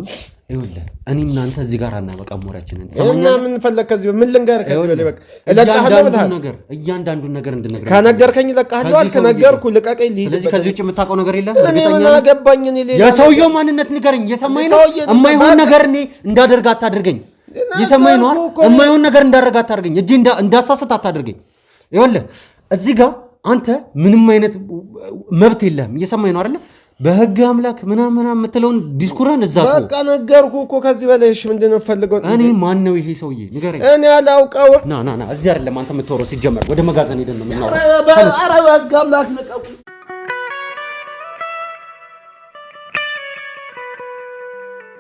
ይኸውልህ እኔ እናንተ እዚህ ጋር አናበቃም ወሬያችንን። እና ትሰማኛለህ? ምን ፈለግ ከዚህ ምን ልንገርህ? ከዚህ በላይ በቃ እለቅሃለሁ ብለሃል። እያንዳንዱን ነገር እንድነግረህ ከነገርከኝ እለቅሃለሁ አልክ። ከዚህ ሰውዬ ነገርኩህ፣ ልቀቀኝ፣ ልሂድበት። ስለዚህ ከዚህ ውጭ የምታውቀው ነገር የለም። እኔ እርግጠኛ ምን ነህ? አገባኝ? እኔ ሌላ የሰውየው ማንነት ንገረኝ። የሰማኝ ነው። ሰውዬ የማይሆን ነገር እኔ እንዳደርግ አታድርገኝ። የሰማኝ ነው። ነገርኩህ እኮ እኔ። የማይሆን ነገር እንዳደርግ አታድርገኝ። እጄ እንዳሳስት አታድርገኝ። ይኸውልህ እዚህ ጋር አንተ ምንም አይነት መብት የለህም። እየሰማኝ ነው አይደለ? በህግ አምላክ ምናምን ምናምን የምትለውን ዲስኩርህን እዛ ተወው። በቃ ነገርኩህ እኮ ከዚህ በላይ እሺ፣ ምንድን ነው የምፈልገው? እኔ ማን ነው ይሄ ሰውዬ ንገረኝ። እኔ አላውቀውም። ና ና ና፣ እዚህ አይደለም አንተ የምታወራው። ሲጀመር ወደ መጋዘን ሄደን ነው የምናወራው። ኧረ በህግ አምላክ ልቀቁኝ።